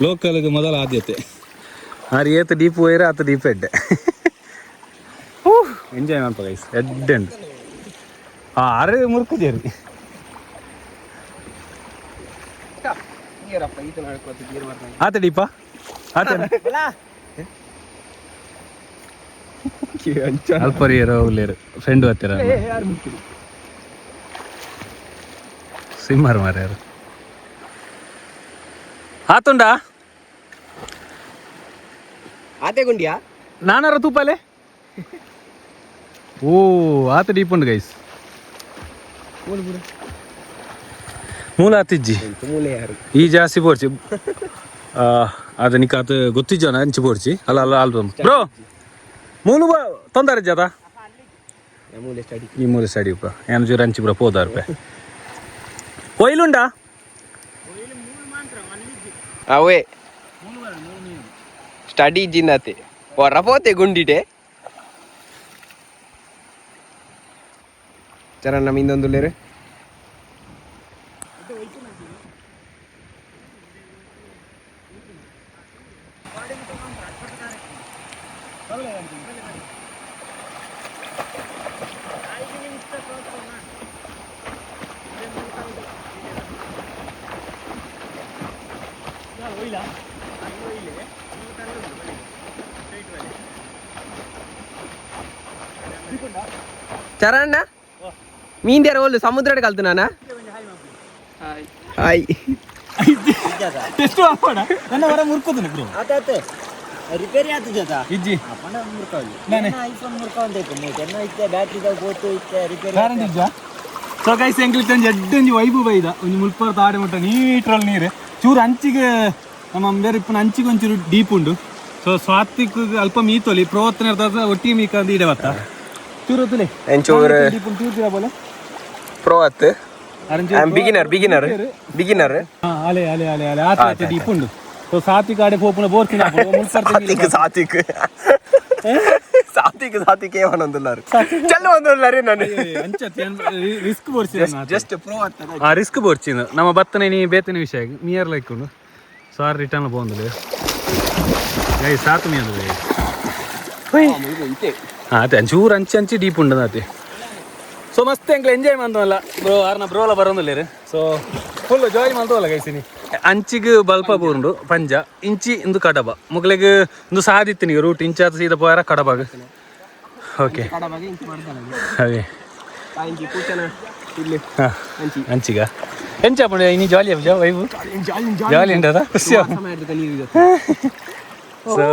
ಲೋಕಲ್ಗೆ ಮೊದಲ ಆದ್ಯತೆ. ಆರು ಏತ್ ಡೀಪ್ ಹೋಯ್ರ ಆತ ಡೀಪ್ ಎಡ್ಡೆ ಎಂಜಾಯ್ ಮಾಡ್ಪ ಗೈಸ್ ಎಡ್ಡೆ ಉಂಡು. ಆರು ಮುರ್ಕು ಜೇರಿ. ನೀರಪ್ಪ ಈತ ನಡ್ಕೋತ ನೀರು ಬರ್ತಾನೆ. ಆತ ಡೀಪ ಆತ ಅಲ್ಪರಿಯರು ಉಲ್ಲೇರು ಫ್ರೆಂಡ್ ಹತ್ತಿರ ಸ್ವಿಮ್ಮರ್ ಮಾರ್ಯಾರು ಆತುಂಡಾ. ಆತೆ ಗುಂಡಿಯಾ. ನಾನಾರ ತೂಪಾಲೆ ಓ ಆತ ಡೀಪ್ ಉಂಡು ಗೈಸ್. ಮೂಲ ಆತಿಜ್ಜಿ. ಮೂಲೆ ಯಾರು. ಈ ಜಾಸ್ತಿ ಬೋರ್ಚಿ ಅದು ನಿಕ್ಕ ಆತ ಗೊತ್ತಿಜ್ಜನ ಅಂಚಿ ಬೋರ್ಚಿ ಅಲ್ಲ ಅಲ್ಲ ಅಲ್ಪ ಬ್ರೋ ಮೂಲು ತೊಂದರೆ ಜಾತ. ಮೂಲೆ ಸ್ಟಡಿ. ಈ ಮೂಲೆ ಸ್ಟಡಿ ಉಪ್ಪ ಏನು ಜೋರು ಅಂಚಿ ಪೂರ ಪೋದಾರ ರೂಪಾಯಿ ಒಯ್ಲುಂಡಾ. ಅವೇ ಸ್ಟಡಿ ಜಿನ್ನತೆ ಹೊರ ಪೋತೆ ಗುಂಡಿಟೆ ಚರಣ ನಮ್ಮ ಲೇರು. ಚರಣ್ಣ ಮೀನ್ದ್ಯಾರ ಓಲು ಸಮುದ್ರ ಕಲ್ತು ನಾನ ಹಾಯ್. ಟೆಸ್ಟ್ ಮಾಡೋಣ ನನ್ನ ಹೊರ ಮುರ್ಕೋದನೆ ಬ್ರೋ. ಆತಾತೆ ರಿಪೇರಿ ಆತಜತ. ಇಜ್ಜಿ. ಪಂಡ ಮುರ್ಕವಲ್ಲಿ ಐಫೋನ್ ಮುರ್ಕವಂತೈತೆ ಎನ್ನ ಇತ್ತೆ ಬ್ಯಾಟ್ರಿ ಪೋತು ಇತ್ತೆ ರಿಪೇರಿ. ಗ್ಯಾರಂಟಿ. ಸೊ ಗೈಸ್ ಎಂಕ್ಲಿತ್ತೆ ಒಂಜಿ ಎಡ್ಡೆ ಒಂಜಿ ವೈಬು ಬೈದ ಒಂಜಿ ಮುಲ್ಪರ್ ತಾಡೆ ಮುಟ್ಟ ನೀಟ್ರಲ್ಲಿ ನೀರು ಚೂರು ಅಂಚಿಗೆ ನಮ್ಮ ಬೇರೆ ಇಪ್ಪನ ಅಂಚಿಗೆ ಒಂಚೂರು ಡೀಪ್ ಉಂಡು. ಸೊ ಸ್ವಾತಿಕ್ ಅಲ್ಪ ಮೀತೊಲಿ ಪ್ರೋತ್ನ ಒಟ್ಟಿಗೆ ಮೀಕಂದು ಇಡೆ ಬತ್ತ ಚೂರು ಹೊತ್ತುಲೆ. ಎಂಚೂರು ಡೀಪ್ ಉಂಟು ಚೂರು ತೀರಾ ಬೋಲೆ. ಪ್ರೋ ಅತ್ I am beginner beginner beginner. ಅಲೆ ಅಲೆ ಅಲೆ ಅಲೆ ಆತ ಆತ ಡೀಪ್ ಉಂಡು. ಸೊ ಸಾತ್ವಿಕ್ ಆಡೆ ಪೋಪುನ ಬೋರ್ತಿನ. ಸಾತ್ವಿಕ್ ಸಾತ್ವಿಕ್ ಸಾತಿಗೆ ಸಾತಿಗೆ ಒಂದೊಂದುಲ್ಲಾರು ಚಲ್ಲ ಒಂದೊಂದುಲ್ಲಾರಿ ನಾನು. ರಿಸ್ಕ್ ಬೋರ್ಸಿ. ಜಸ್ಟ್ ಪ್ರೂವ್ ಆಗ್ತದೆ. ಆ ರಿಸ್ಕ್ ಬೋರ್ಚಿನ ನಮ್ಮ ಬತ್ತನೆ ನೀ ಬೇತನೆ ವಿಷಯ ಮೀಯರ್ ಲೈಕ್ ಉಂಡು ಸಾರ್ ರಿಟರ್ನ್ ಪೋಂದುಲೆ ಗೈ ಸಾತು ಮೀ ಅಂದು. ಹಾಂ ಅದೇ ಅಂಚೂರು ಅಂಚೆ ಅಂಚೆ ಡೀಪ್ ಉಂಡು ಅದೇ. ಸೊ ಮಸ್ತ್ ಎಂಕ್ಲ ಎಂಜಾಯ್ ಮಂತವಲ್ಲ ಬ್ರೋ, ಆರ್ನ ಬ್ರೋಲ ಬರೋದಿಲ್ಲ. ಸೊ ಫುಲ್ ಜಾಯ್ ಮಂತವಲ್ಲ ಗೈಸಿನಿ. ಅಂಚಿಗೆ ಬಲ್ಪ ಬೂರುಂಡು ಪಂಜ ಇಂಚಿ ಇಂದು ಕಡಬ ಮುಗಲಿಗೆ ಇಂದು ಸಾದಿತ್ತಿನಿ ರೂಟ್ ಇಂಚಾತ ಸೀದಾ ಪೋಯಾರ ಕಡಬಾಗ. ಓಕೆ, ಅದೇ. ಹಾಂ, ಅಂಚಿಗ ಎಂಚ ಇನಿ ಜಾಲಿ ಅಬ್ಜ ವೈಬು ಜಾಲಿ ಉಂಟದ ಖುಷಿ. ಸೊ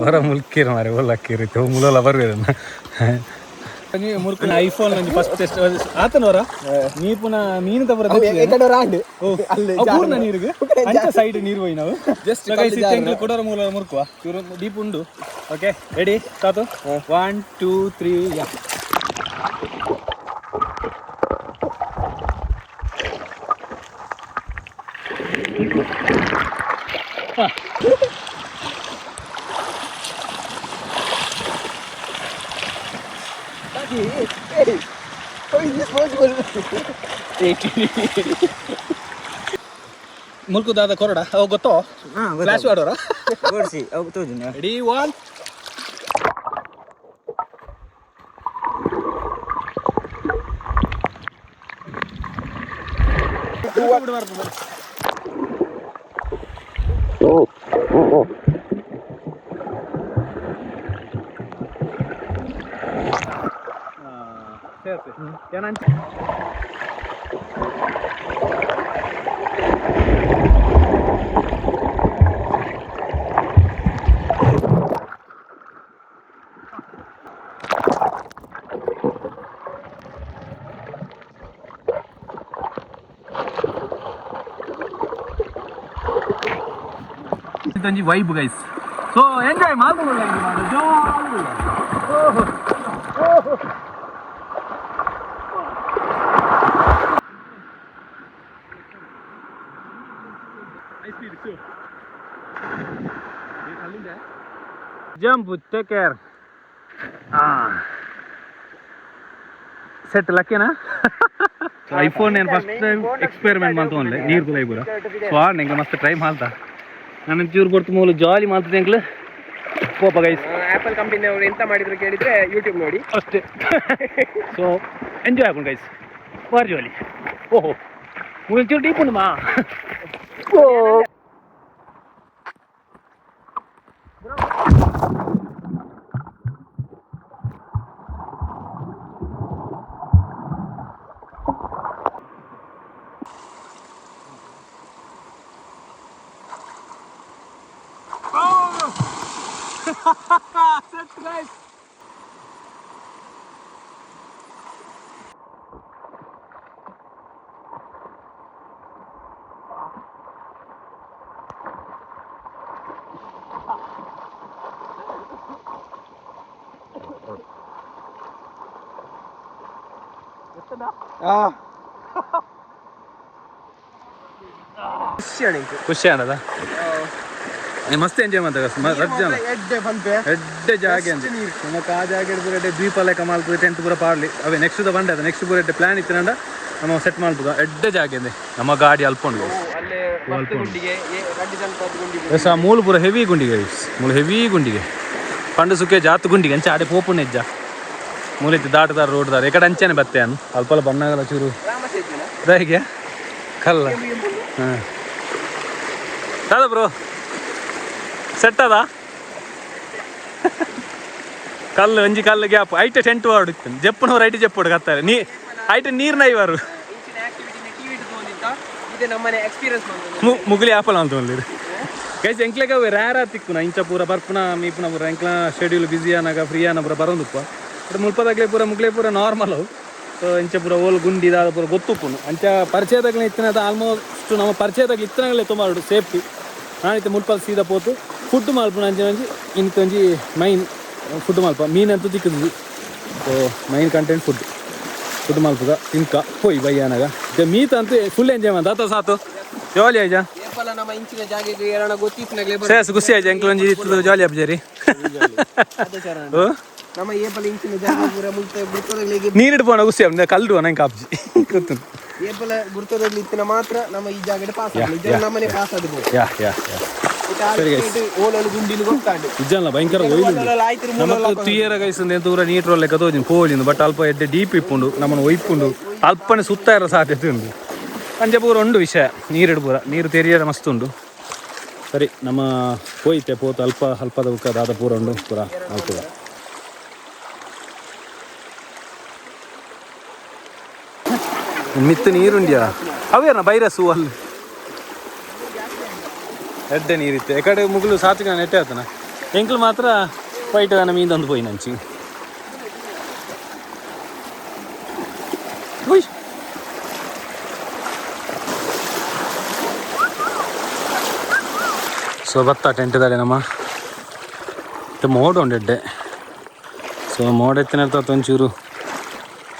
ಹೊರ ಮುಲ್ಕೀರ್ ಮಾರೆ ಒಲ್ಲಕ್ಕೀರ್ ಇತ್ತು ಮುಲೋಲ ಬರ್ಬೇದನ್ನ ಮುರ್ಕುನ ಐಫೋನ್ ನಂಜಿ ಫಸ್ಟ್ ಟೆಸ್ಟ್ ಆತನವರ ನೀ ಪುನಃ ಮೀನು ತಪುರ ಪೂರ್ಣ ನೀರಿಗೆ ಅಂಚ ಸೈಡ್ ನೀರು ಹೋಯ್ ನಾವು Just just ಕೊಡೋರ ಮೂಲ ಮುರ್ಕುವ ಇವರು ಡೀಪ್ ಉಂಡು. Okay, ready ತಾತು? 1 2 3 ಯಾ. ಮುಲ್ಕು ದಾದ ಕೊರಡ ಅವು ಗೊತ್ತೋ ಫ್ಲಾಶ್ ಮಾಡೋರ. ಬೋರ್ಸಿ ಅವು ತೋಜಿನ. Ready, one. ಇದೊಂಜಿ vibe guys. So enjoy ಮಾಡ್ಕೊಂಡು. Jump, take care. Set ಲಕ್ಕೇನಾ iPhone? నేను first time experiment ಮಾಡ್ತವನ್ಲೆ ನೀರು ತುಲೈ ಪೂರ. ಸೊ ಎಂಕ್ಲ ಮಸ್ತ್ ಟ್ರೈ ಮಾಡ್ತಾ ನಾನು ಚೂರು ಕೊಡ್ತು ಮೂಲು ಜಾಲಿ ಮಾಡ್ತದೆ ಎಂಕ್ಲು ಕೋಪ guys. Apple company ಅವರು ಎಂತ ಮಾಡಿದ್ರು ಕೇಳಿದ್ರೆ ಯೂಟ್ಯೂಬ್ ನೋಡಿ. ಅಷ್ಟೇ. ಸೊ ಎಂಜಾಯ್ ಆಪುಂಡು ಗೈಸ್, ಬಾರಿ ಜಾಲಿ. ಓಹೋ, ಮೂಲು ಚೂರು ಡೀಪ್ ಉಂಡು ಮಾ. ಓ set guys. ಖುಷಿ. ಖುಷಿ ಆನದ, ಮಸ್ತ್ ಎಂಜಾಯ್ ಮಾಡ್ತಾರೆ ರಜ್ಜ ಜನ. ಎಡ್ಡೆ ಪಂಪೆ. ಎಡ್ಡೆ ಜಾಗೆ ಅಂದ್ ನಮಕ್ ಆ ಜಾಗೆ ಪೂರ ಎಡ್ಡೆ ದ್ವೀಪ ಲೆಕ್ಕ ಮಲ್ಪು, ಟೆಂಟ್ ಪೂರ ಪಾಡ್ಲಿ. ಅವೇ ನೆಕ್ಸ್ಟ್ the ಬಂಡೆ ನೆಕ್ಸ್ಟ್ ಪೂರ ಎಡ್ಡೆ ಪ್ಲಾನ್ ಇತ್ತಿನಂಡ ನಮ್ಮ ಸೆಟ್ ಮಲ್ಪುಗ. ಎಡ್ಡೆ ಜಾಗೆ ಅಂದೆ ನಮ್ಮ ಗಾಡಿ ಅಲ್ಪೊಂಡು. ಅಲ್ಲೇ ಮಸ್ತ್ ಗುಂಡಿಗೆ ರಡ್ಡು ಜನ ಗುಂಡಿಗೆ. ಎಸ್, ಆ ಮೂಲು ಪೂರ ಹೆವಿ ಗುಂಡಿಗೆ ಗೈಸ್, ಮೂಲು ಹೆವಿ ಗುಂಡಿಗೆ ಪಂಡು ಸುಖೆ ಜಾತು ಗುಂಡಿಗೆ ಅಂಚೆ ಆಡೆ ಪೋಪುನ ಹೆಜ್ಜ ಮೂಲಿತ್ತು ದಾಟದಾರ ರೋಡ್ ದಾರ ಎಕಡೆ ಅಂಚೆನೆ ಬತ್ತೆ ಅನು ಅಲ್ಪಲ ಬಣ್ಣಗಲ ಚೂರು. ರಾಮ ಸೇತುವೆ. ಹೇಗೆ ಕಲ್ಲ ಹಾಂ ದಾದಾ ಬ್ರೋ ಸೆಟ್ ಅದ ಕಲ್ಲು ಒಂಜಿ ಕಲ್ಲು ಗ್ಯಾಪ್ ಐಟ ಟೆಂಟ್ ವಾಡು ಜಪ್ಪುನವ್ರು ಐಟ್ ಜಪ್ಪುಡು ಕತ್ತಾರೆ ನೀ ಐಟ ನೀರ್ನ ಇವರು. ಇಂಚಿನ ಆಕ್ಟಿವಿಟಿನ ಟಿವಿ ತಗೊಂಡಿದ್ದ ಇದೆ ನಮ್ಮನೆ ಎಕ್ಸ್ಪೀರಿಯನ್ಸ್ ಬಂದದ್ದು. ಮುಗುಲಿ ಆಪಲ್ ಅಂತ ಒಂದು ಗೈಸ್. ಎಂಕ್ಲೆಗ ರೇರ್ ತಿಕ್ಕುನ ಇಂಚ ಪೂರ ಬರ್ಪುನ ಮೀಪುನ ಪೂರ ಎಂಕ್ಲ ಶೆಡ್ಯೂಲ್ ಬಿಸಿ ಆನಾಗ ಫ್ರೀ ಆನ ಪೂರ ಬರೋಂದುಪ್ಪ. ಬಟ್ ಮುಲ್ಪದಾಗ್ಲೇ ಪೂರ ಮುಗ್ಲೆ ಪೂರ ನಾರ್ಮಲ್. ಸೊ ಇಂಚ ಪೂರ ಓಲ್ ಗುಂಡಿ ದಾದ ಪೂರ ಗೊತ್ತುಪ್ಪುನು ಅಂಚ ಪರಿಚಯದಾಗಲೇ ಇತ್ತಿನದ ಆಲ್ಮೋಸ್ಟ್ ನಮ್ಮ ಪರಿಚಯದಾಗ ಇತ್ತನಾಗಲೇ ತುಂಬ ಸೇಫ್ಟಿ. ನಾನಿತ್ತೆ ಮುಲ್ಪದ ಸೀದಾ ಪೋತು ಫುಡ್ ಮಲ್ಪುನ ಅಂಚೆ ಒಂಜಿ ಇಂತ ಒಂಜಿ ಮೈನ್ ಫುಡ್ ಮಲ್ಪ ಮೀನಂತೂ ತಿಕ್ಕುದು. So main content food food ಮಲ್ಪುಗ ತಿನ್ಕ ಪೋಯ್ ಬಯ್ಯಾನಾಗ ಮೀತ ಅಂತೂ ಫುಲ್ ಎಂಜಾಯ್ ಮಂತ ಆತ ಸಾತು ಜಾಲಿ ಆಯ್ಜಾ. ಏಪಲ ನಮ್ಮ ಇಂಚಿನ ಜಾಗೆಗೆ ಏರಣ ಗೊತ್ತಿತ್ತು. ಸೇಸ್ ಖುಷಿ ಆಯ್ತು ಎಂಕ್ಲ ಒಂಜಿ ಇತ್ತು ಜಾಲಿ ಅಬ್ಜರಿ. ಅದೇ ಸರ್. ಓ. ನಮ್ಮ ಏಪಲ ಇಂಚಿನ ಜಾಗ ಪೂರ ಮುಲ್ತ ಗುರ್ತದಗಳಿಗೆ. ನೀರಿಡ್ ಪೋಣ ಖುಷಿ ಆಪುಂಡು, ಕಲ್ಡು ನಂಗೆ ಕಾಪ್ಜಿ ಗೊತ್ತು. ಏಪಲ ಗುರ್ತದಲ್ಲಿ ಇತ್ತಿನ ಮಾತ್ರ ನಮ್ಮ ಈ ಜಾಗಡೆ ಪಾಸ್ ಆಗ ಇದ್ದರೆ ನಮ್ಮನೆ ಪಾಸ್ ಆದ. ಯಾ ಯಾ ಯಾ. ಓಲೋಲು ಗುಂಡಿಲು ಗೊತ್ತಾಂಡು. ನಿಜಲ್ಲ, ಭಯಂಕರ ಒಯ್ಲು. ಆಯ್ತು. ನಮಕ್ ತುಯ್ಯರ ಗೈಸ್ ದೂರ ನೀಟ್ ಲೆಕ್ಕ ತೋಜಿನ ಪೋಲಿಂದು, ಬಟ್ ಅಲ್ಪ ಎಡ್ಡೆ ಡೀಪ್ ಇಪ್ಪುಂಡು, ನಮ್ಮನ್ನು ಒಯ್ಪುಂಡು, ಅಲ್ಪನೆ ಸುತ್ತ ಇರೋ ಸಾಧ್ಯತೆ ಉಂಡು. ಅಂಚೆ ಪೂರ ಉಂಡು ವಿಷಯ, ನೀರಿಡು ಪೂರ ನೀರು ತೆರಿಯರ ಮಸ್ತ್ ಉಂಡು. ಸರಿ, ನಮ್ಮ ಪೋಯಿತೆ ಪೋತು ಅಲ್ಪ ಅಲ್ಪದ ಬುಕ್ಕ ದಾದ ಪೂರ ಉಂಡು ಪೂರ ಅಲ್ಪದ. ಮಿತ್ತು ನೀರುಂಡ್ಯಾ ಅವೇನ ಬೈರಸು ಅಲ್ಲಿ ಎಡ್ಡೆ ನೀರಿತ್ತು. ಎಕಡೆ ಮುಗುಲು ಸಾತಿಗೆ ನೆಟ್ಟೆ ಆತನ ಎಂಕ್ಲು ಮಾತ್ರ ಪೈಟ ದಾನ ಮೀಂದೊಂದು ಪೋಯಿ ನಂಚಿ. ಉಯ್. ಸೊ ಬತ್ತ ಟೆಂಟ್ ದಾಡೆ ನಮ್ಮ ಇತ್ತೆ ಮೋಡ ಉಂಡು ಎಡ್ಡೆ. ಸೊ ಮೋಡ ಎತ್ತಿನ ಒಂಚೂರು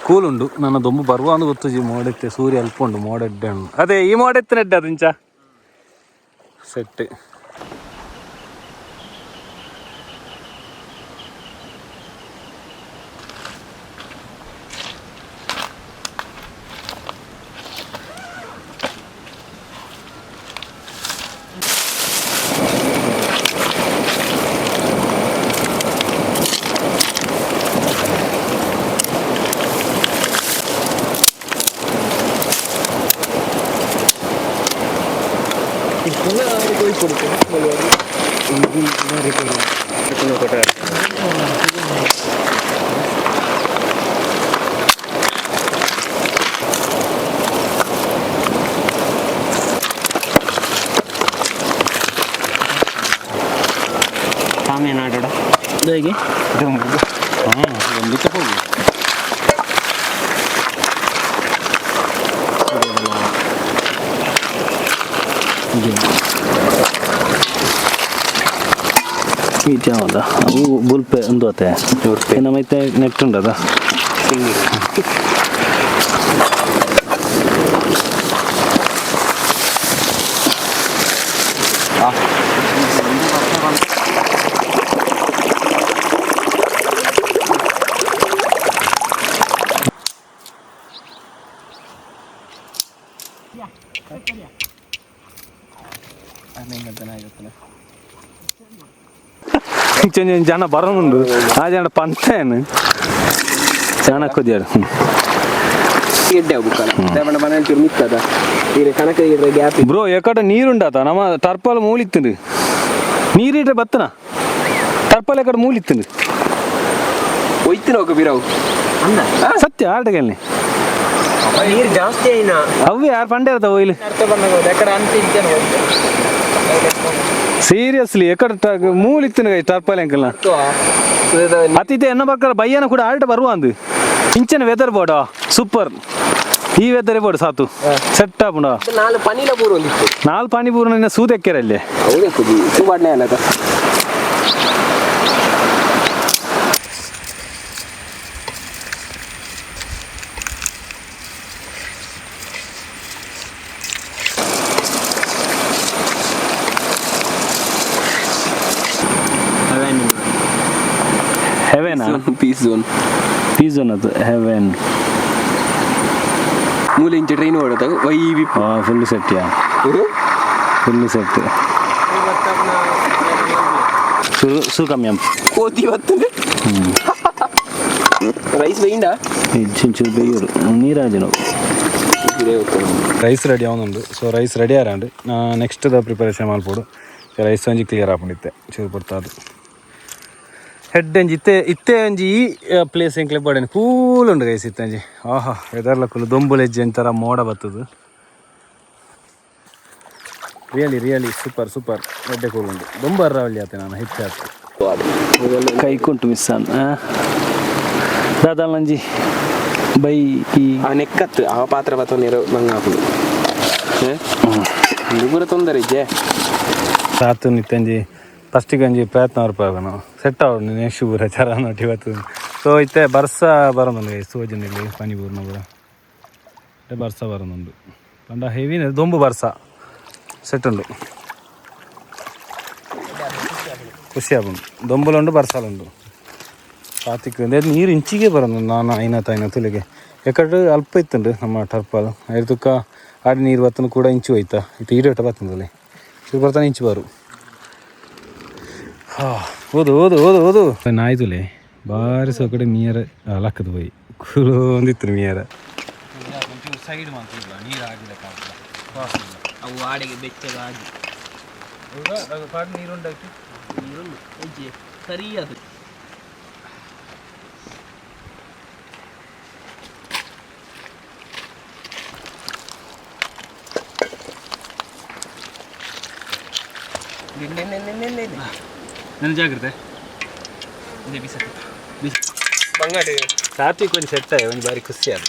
ಕೂಲ್ ಉಂಡು. ನನ್ನ ದೊಂಬು ಬರುವ ಅಂದು ಗೊತ್ತುಜಿ. ಮೋಡ ಎತ್ತೆ ಸೂರ್ಯ ಅಲ್ಪ ಉಂಡು, ಮೋಡ ಎಡ್ಡೆ ಉಂಡು. ಅದೇ ಈ ಮೋಡ ಎತ್ತಿನ ಎಡ್ಡೆ ಅದು ಇಂಚ ಸೆಟ್. ಸಾಮೆ ನಾಡೋಡ. ಹೇಗೆ? ಹಾಂ, ಒಂದಿಕ್ಕೆ ಹೋಗಿ. ಈ ಜಾವದ ಅವು ಬುಲ್ಪೆ ಒಂದು ಅತ್ತೆ ನಮ್ಮ ಐತೆ ನೆಟ್ ಉಂಡದ. ಜನ ಬರೋನುಂಡು, ಆ ಜನ ಪಂತೇನು ಜನ ಕೊದಿಯಾರು. ಎಡ್ಡೆ ಬುಕ್ಕಲ್ಲ ದೇವಣ್ಣ ಮನೆ ಚೂರು ಮಿಕ್ಕದ ಈರೆ ಕನಕ ಇದ್ರೆ ಗ್ಯಾಪ್. ಬ್ರೋ, ಎಕಡ ನೀರುಂಡಾತ ನಮ್ಮ ಟರ್ಪಲ್ ಮೂಲಿತ್ತುಂಡು. ನೀರಿಟ್ರೆ ಬತ್ತನ ಟರ್ಪಲ್ ಎಕಡೆ ಮೂಲಿತ್ತುಂಡು. ಒಯ್ತಿನ ಹೋಗ ಬಿರವು. ಸತ್ಯ ಆಟಗಲ್ಲಿ. ನೀರು ಜಾಸ್ತಿ అయినా. ಅವು ಯಾರು ಪಂಡೆ ಇರ್ತಾವ ಒಯ್ಲು. ಅರ್ಥ ಬಂದಾಗ ಎಕಡ ಅಂತ ಇದ್ದೇನೆ. ಸೀರಿಯಸ್ಲಿ, ಎಕಡ ಮೂಲಿತ್ತುಂಡು ಟರ್ಪಲ್ ಎಂಕಲ್ನ. ಅತಿಥಿ ಎನ್ನ ಪಕ್ಕ ಬಯ್ಯನ ಕೂಡ ಆಲ್ಟ ಬರುವ ಅಂದು. ಇಂಚನ ವೆದರ್ ಬೋಡ ಸೂಪರ್. ಈ ವೆದರ್ ಬೋಡು ಸಾತು ಸೆಟ್ ಆಪುಂಡ. ನಾಲ್ ಪನಿಲ ಪೂರ ಒಂದಿತ್ತು. ನಾಲ್ ಪಾನಿ ಪೂರ್ಣ ನಿನ್ನ ಸೂದೆಕ್ಕೆರಲ್ಲಿ. ಹೌದೇ ಕುದಿ ತೂಬಾಡ್ನೆ ಅನ್ನದ. ಹೆವೆನಾ? Peace zone. ಪೀಸ್ ಅದು ಹೆವೆನ್. ಮೂಲೆ ಇಂಚ ಟ್ರೈನ್ ಓಡೋದಾಗ ವೈ ವಿ. Full set, yeah, full set. ಸು ಕಮ್ಮಿ. ಕೋತಿ ಬರ್ತದೆ. ರೈಸ್ ಬೈಂಡ. ಚೂರು ಬೇಯೂರು ನೀರಾಜನು. ರೈಸ್ ರೆಡಿ ಆವೊಂದುಂಡು. ಸೊ ರೈಸ್ ರೆಡಿ ಆರಾಂಡು, ನೆಕ್ಸ್ಟ್ ದ ಪ್ರಿಪರೇಷನ್ ಮಲ್ಪೊಡು. ರೈಸ್ ಒಂಜಿ ಕ್ಲಿಯರ್ ಆಪುಂಡಿತ್ತೆ ಚೂರು ಪೊರ್ತಾದ್. ಹೆಡ್ ಒಂಜಿ ಇತ್ತೆ ಇತ್ತೆ ಒಂಜಿ ಈ ಪ್ಲೇಸ್ ಎಂಕ್ಲೆ ಬೋಡೇನು. ಕೂಲ್ ಉಂಡು ಗೈಸ್ ಇತ್ತಂಜಿ. ಆಹಾ, ವೆದರ್ಲ ಕೂಲ್. ದೊಂಬುಲೆಜ್ಜಿ, ಒಂಥರ ಮೋಡ ಬತ್ತದು. Really really super super. ಎಡ್ಡೆ ಕೂಲ್ ಉಂಡು. ದೊಂಬು ಅರ್ರಾವಳಿ ಆತೆ ನಾನು ಹೆಚ್ಚಾತು. ಕೈ ಕುಂಟು ಮಿಸ್ ಆನ್ ದಾದಾಲಂಜಿ ಬೈ ಈ. ಆ ನೆಕ್ಕತ್ತು ಆ ಪಾತ್ರ ಬತ್ತ ನೀರು ಬಂಗ ಹಾಕುದು ಇದು ಪೂರ ತೊಂದರೆ ಇಜ್ಜೆ. ಸಾತು ನಿತ್ತಂಜಿ ಫಸ್ಟಿಗೆ ಒಂಜಿ ಪ್ರಯತ್ನ ಬರ್ಪಾಗನು ಸೆಟ್ ಆವಡು ನೆಕ್ಸ್ಟ್ ಪೂರ ಚರ ನೋಟಿ ಬರ್ತದೆ. ಸೊ ಇತ್ತೆ ಬರ್ಸ ಬರೋದುಂಡು ಸೋಜನಲ್ಲಿ ಪನಿ ಪೂರ್ಣ ಪೂರ. ಇತ್ತೆ ಬರ್ಸ ಬರೋದುಂಡು ಪಂಡ ಹೆವಿ ದೊಂಬು ಬರ್ಸ ಸೆಟ್ ಉಂಡು. ಖುಷಿ ಆಪುಂಡು. ದೊಂಬುಲುಂಡು, ಬರ್ಸಾಲುಂಡು. ಸಾತಿಕ್ ನೀರು ಇಂಚಿಗೆ ಬರೋದು ನಾನು ಐನ ತಾಯಿನ ತುಲಿಗೆ ಎಕಡೆ ಅಲ್ಪ ಇತ್ತುಂಡು ನಮ್ಮ ಟರ್ಪಲ್ ಐದು ಆಡಿ ನೀರು ಬತ್ತನು ಕೂಡ ಇಂಚು ಹೋಯ್ತಾ ಇತ್ತು ಈಡೋಟ ಬತ್ತಂದಲ್ಲಿ ಚೂರು ಬರ್ತಾನೆ ಇಂಚು ಬಾರು. ಹಾ ಓದು ಓದು ಓದು ಓದು ನಾಯ್ದುಲೆ ಬಾರಿ ಸೊಕಡೆ ಮೀಯರ ಲಕ್ಕದ ಪೋಯಿ ಕುಲೊಂದಿತ್ತು ಮೀಯರ. ಸೈಡ್ ನೀರು ಆಗಿಲ್ಲ. ಅವು ಆಡೆಗೆ ಬೆಚ್ಚಗ ಆಗಿ. ನೀರುಂಡಾಕಿ. ನೀರುಂಡು ಹೆಜ್ಜೆ ಸರಿ ಅದು. ನನ್ನ ಜಾಗ್ರತೆ. ಬಂಗಾಡಿ. ಸಾತ್ವಿಕ್ ಒಂದು ಸೆಟ್ ಆಯ್ ಒಂದು ಬಾರಿ ಖುಷಿ ಅದು.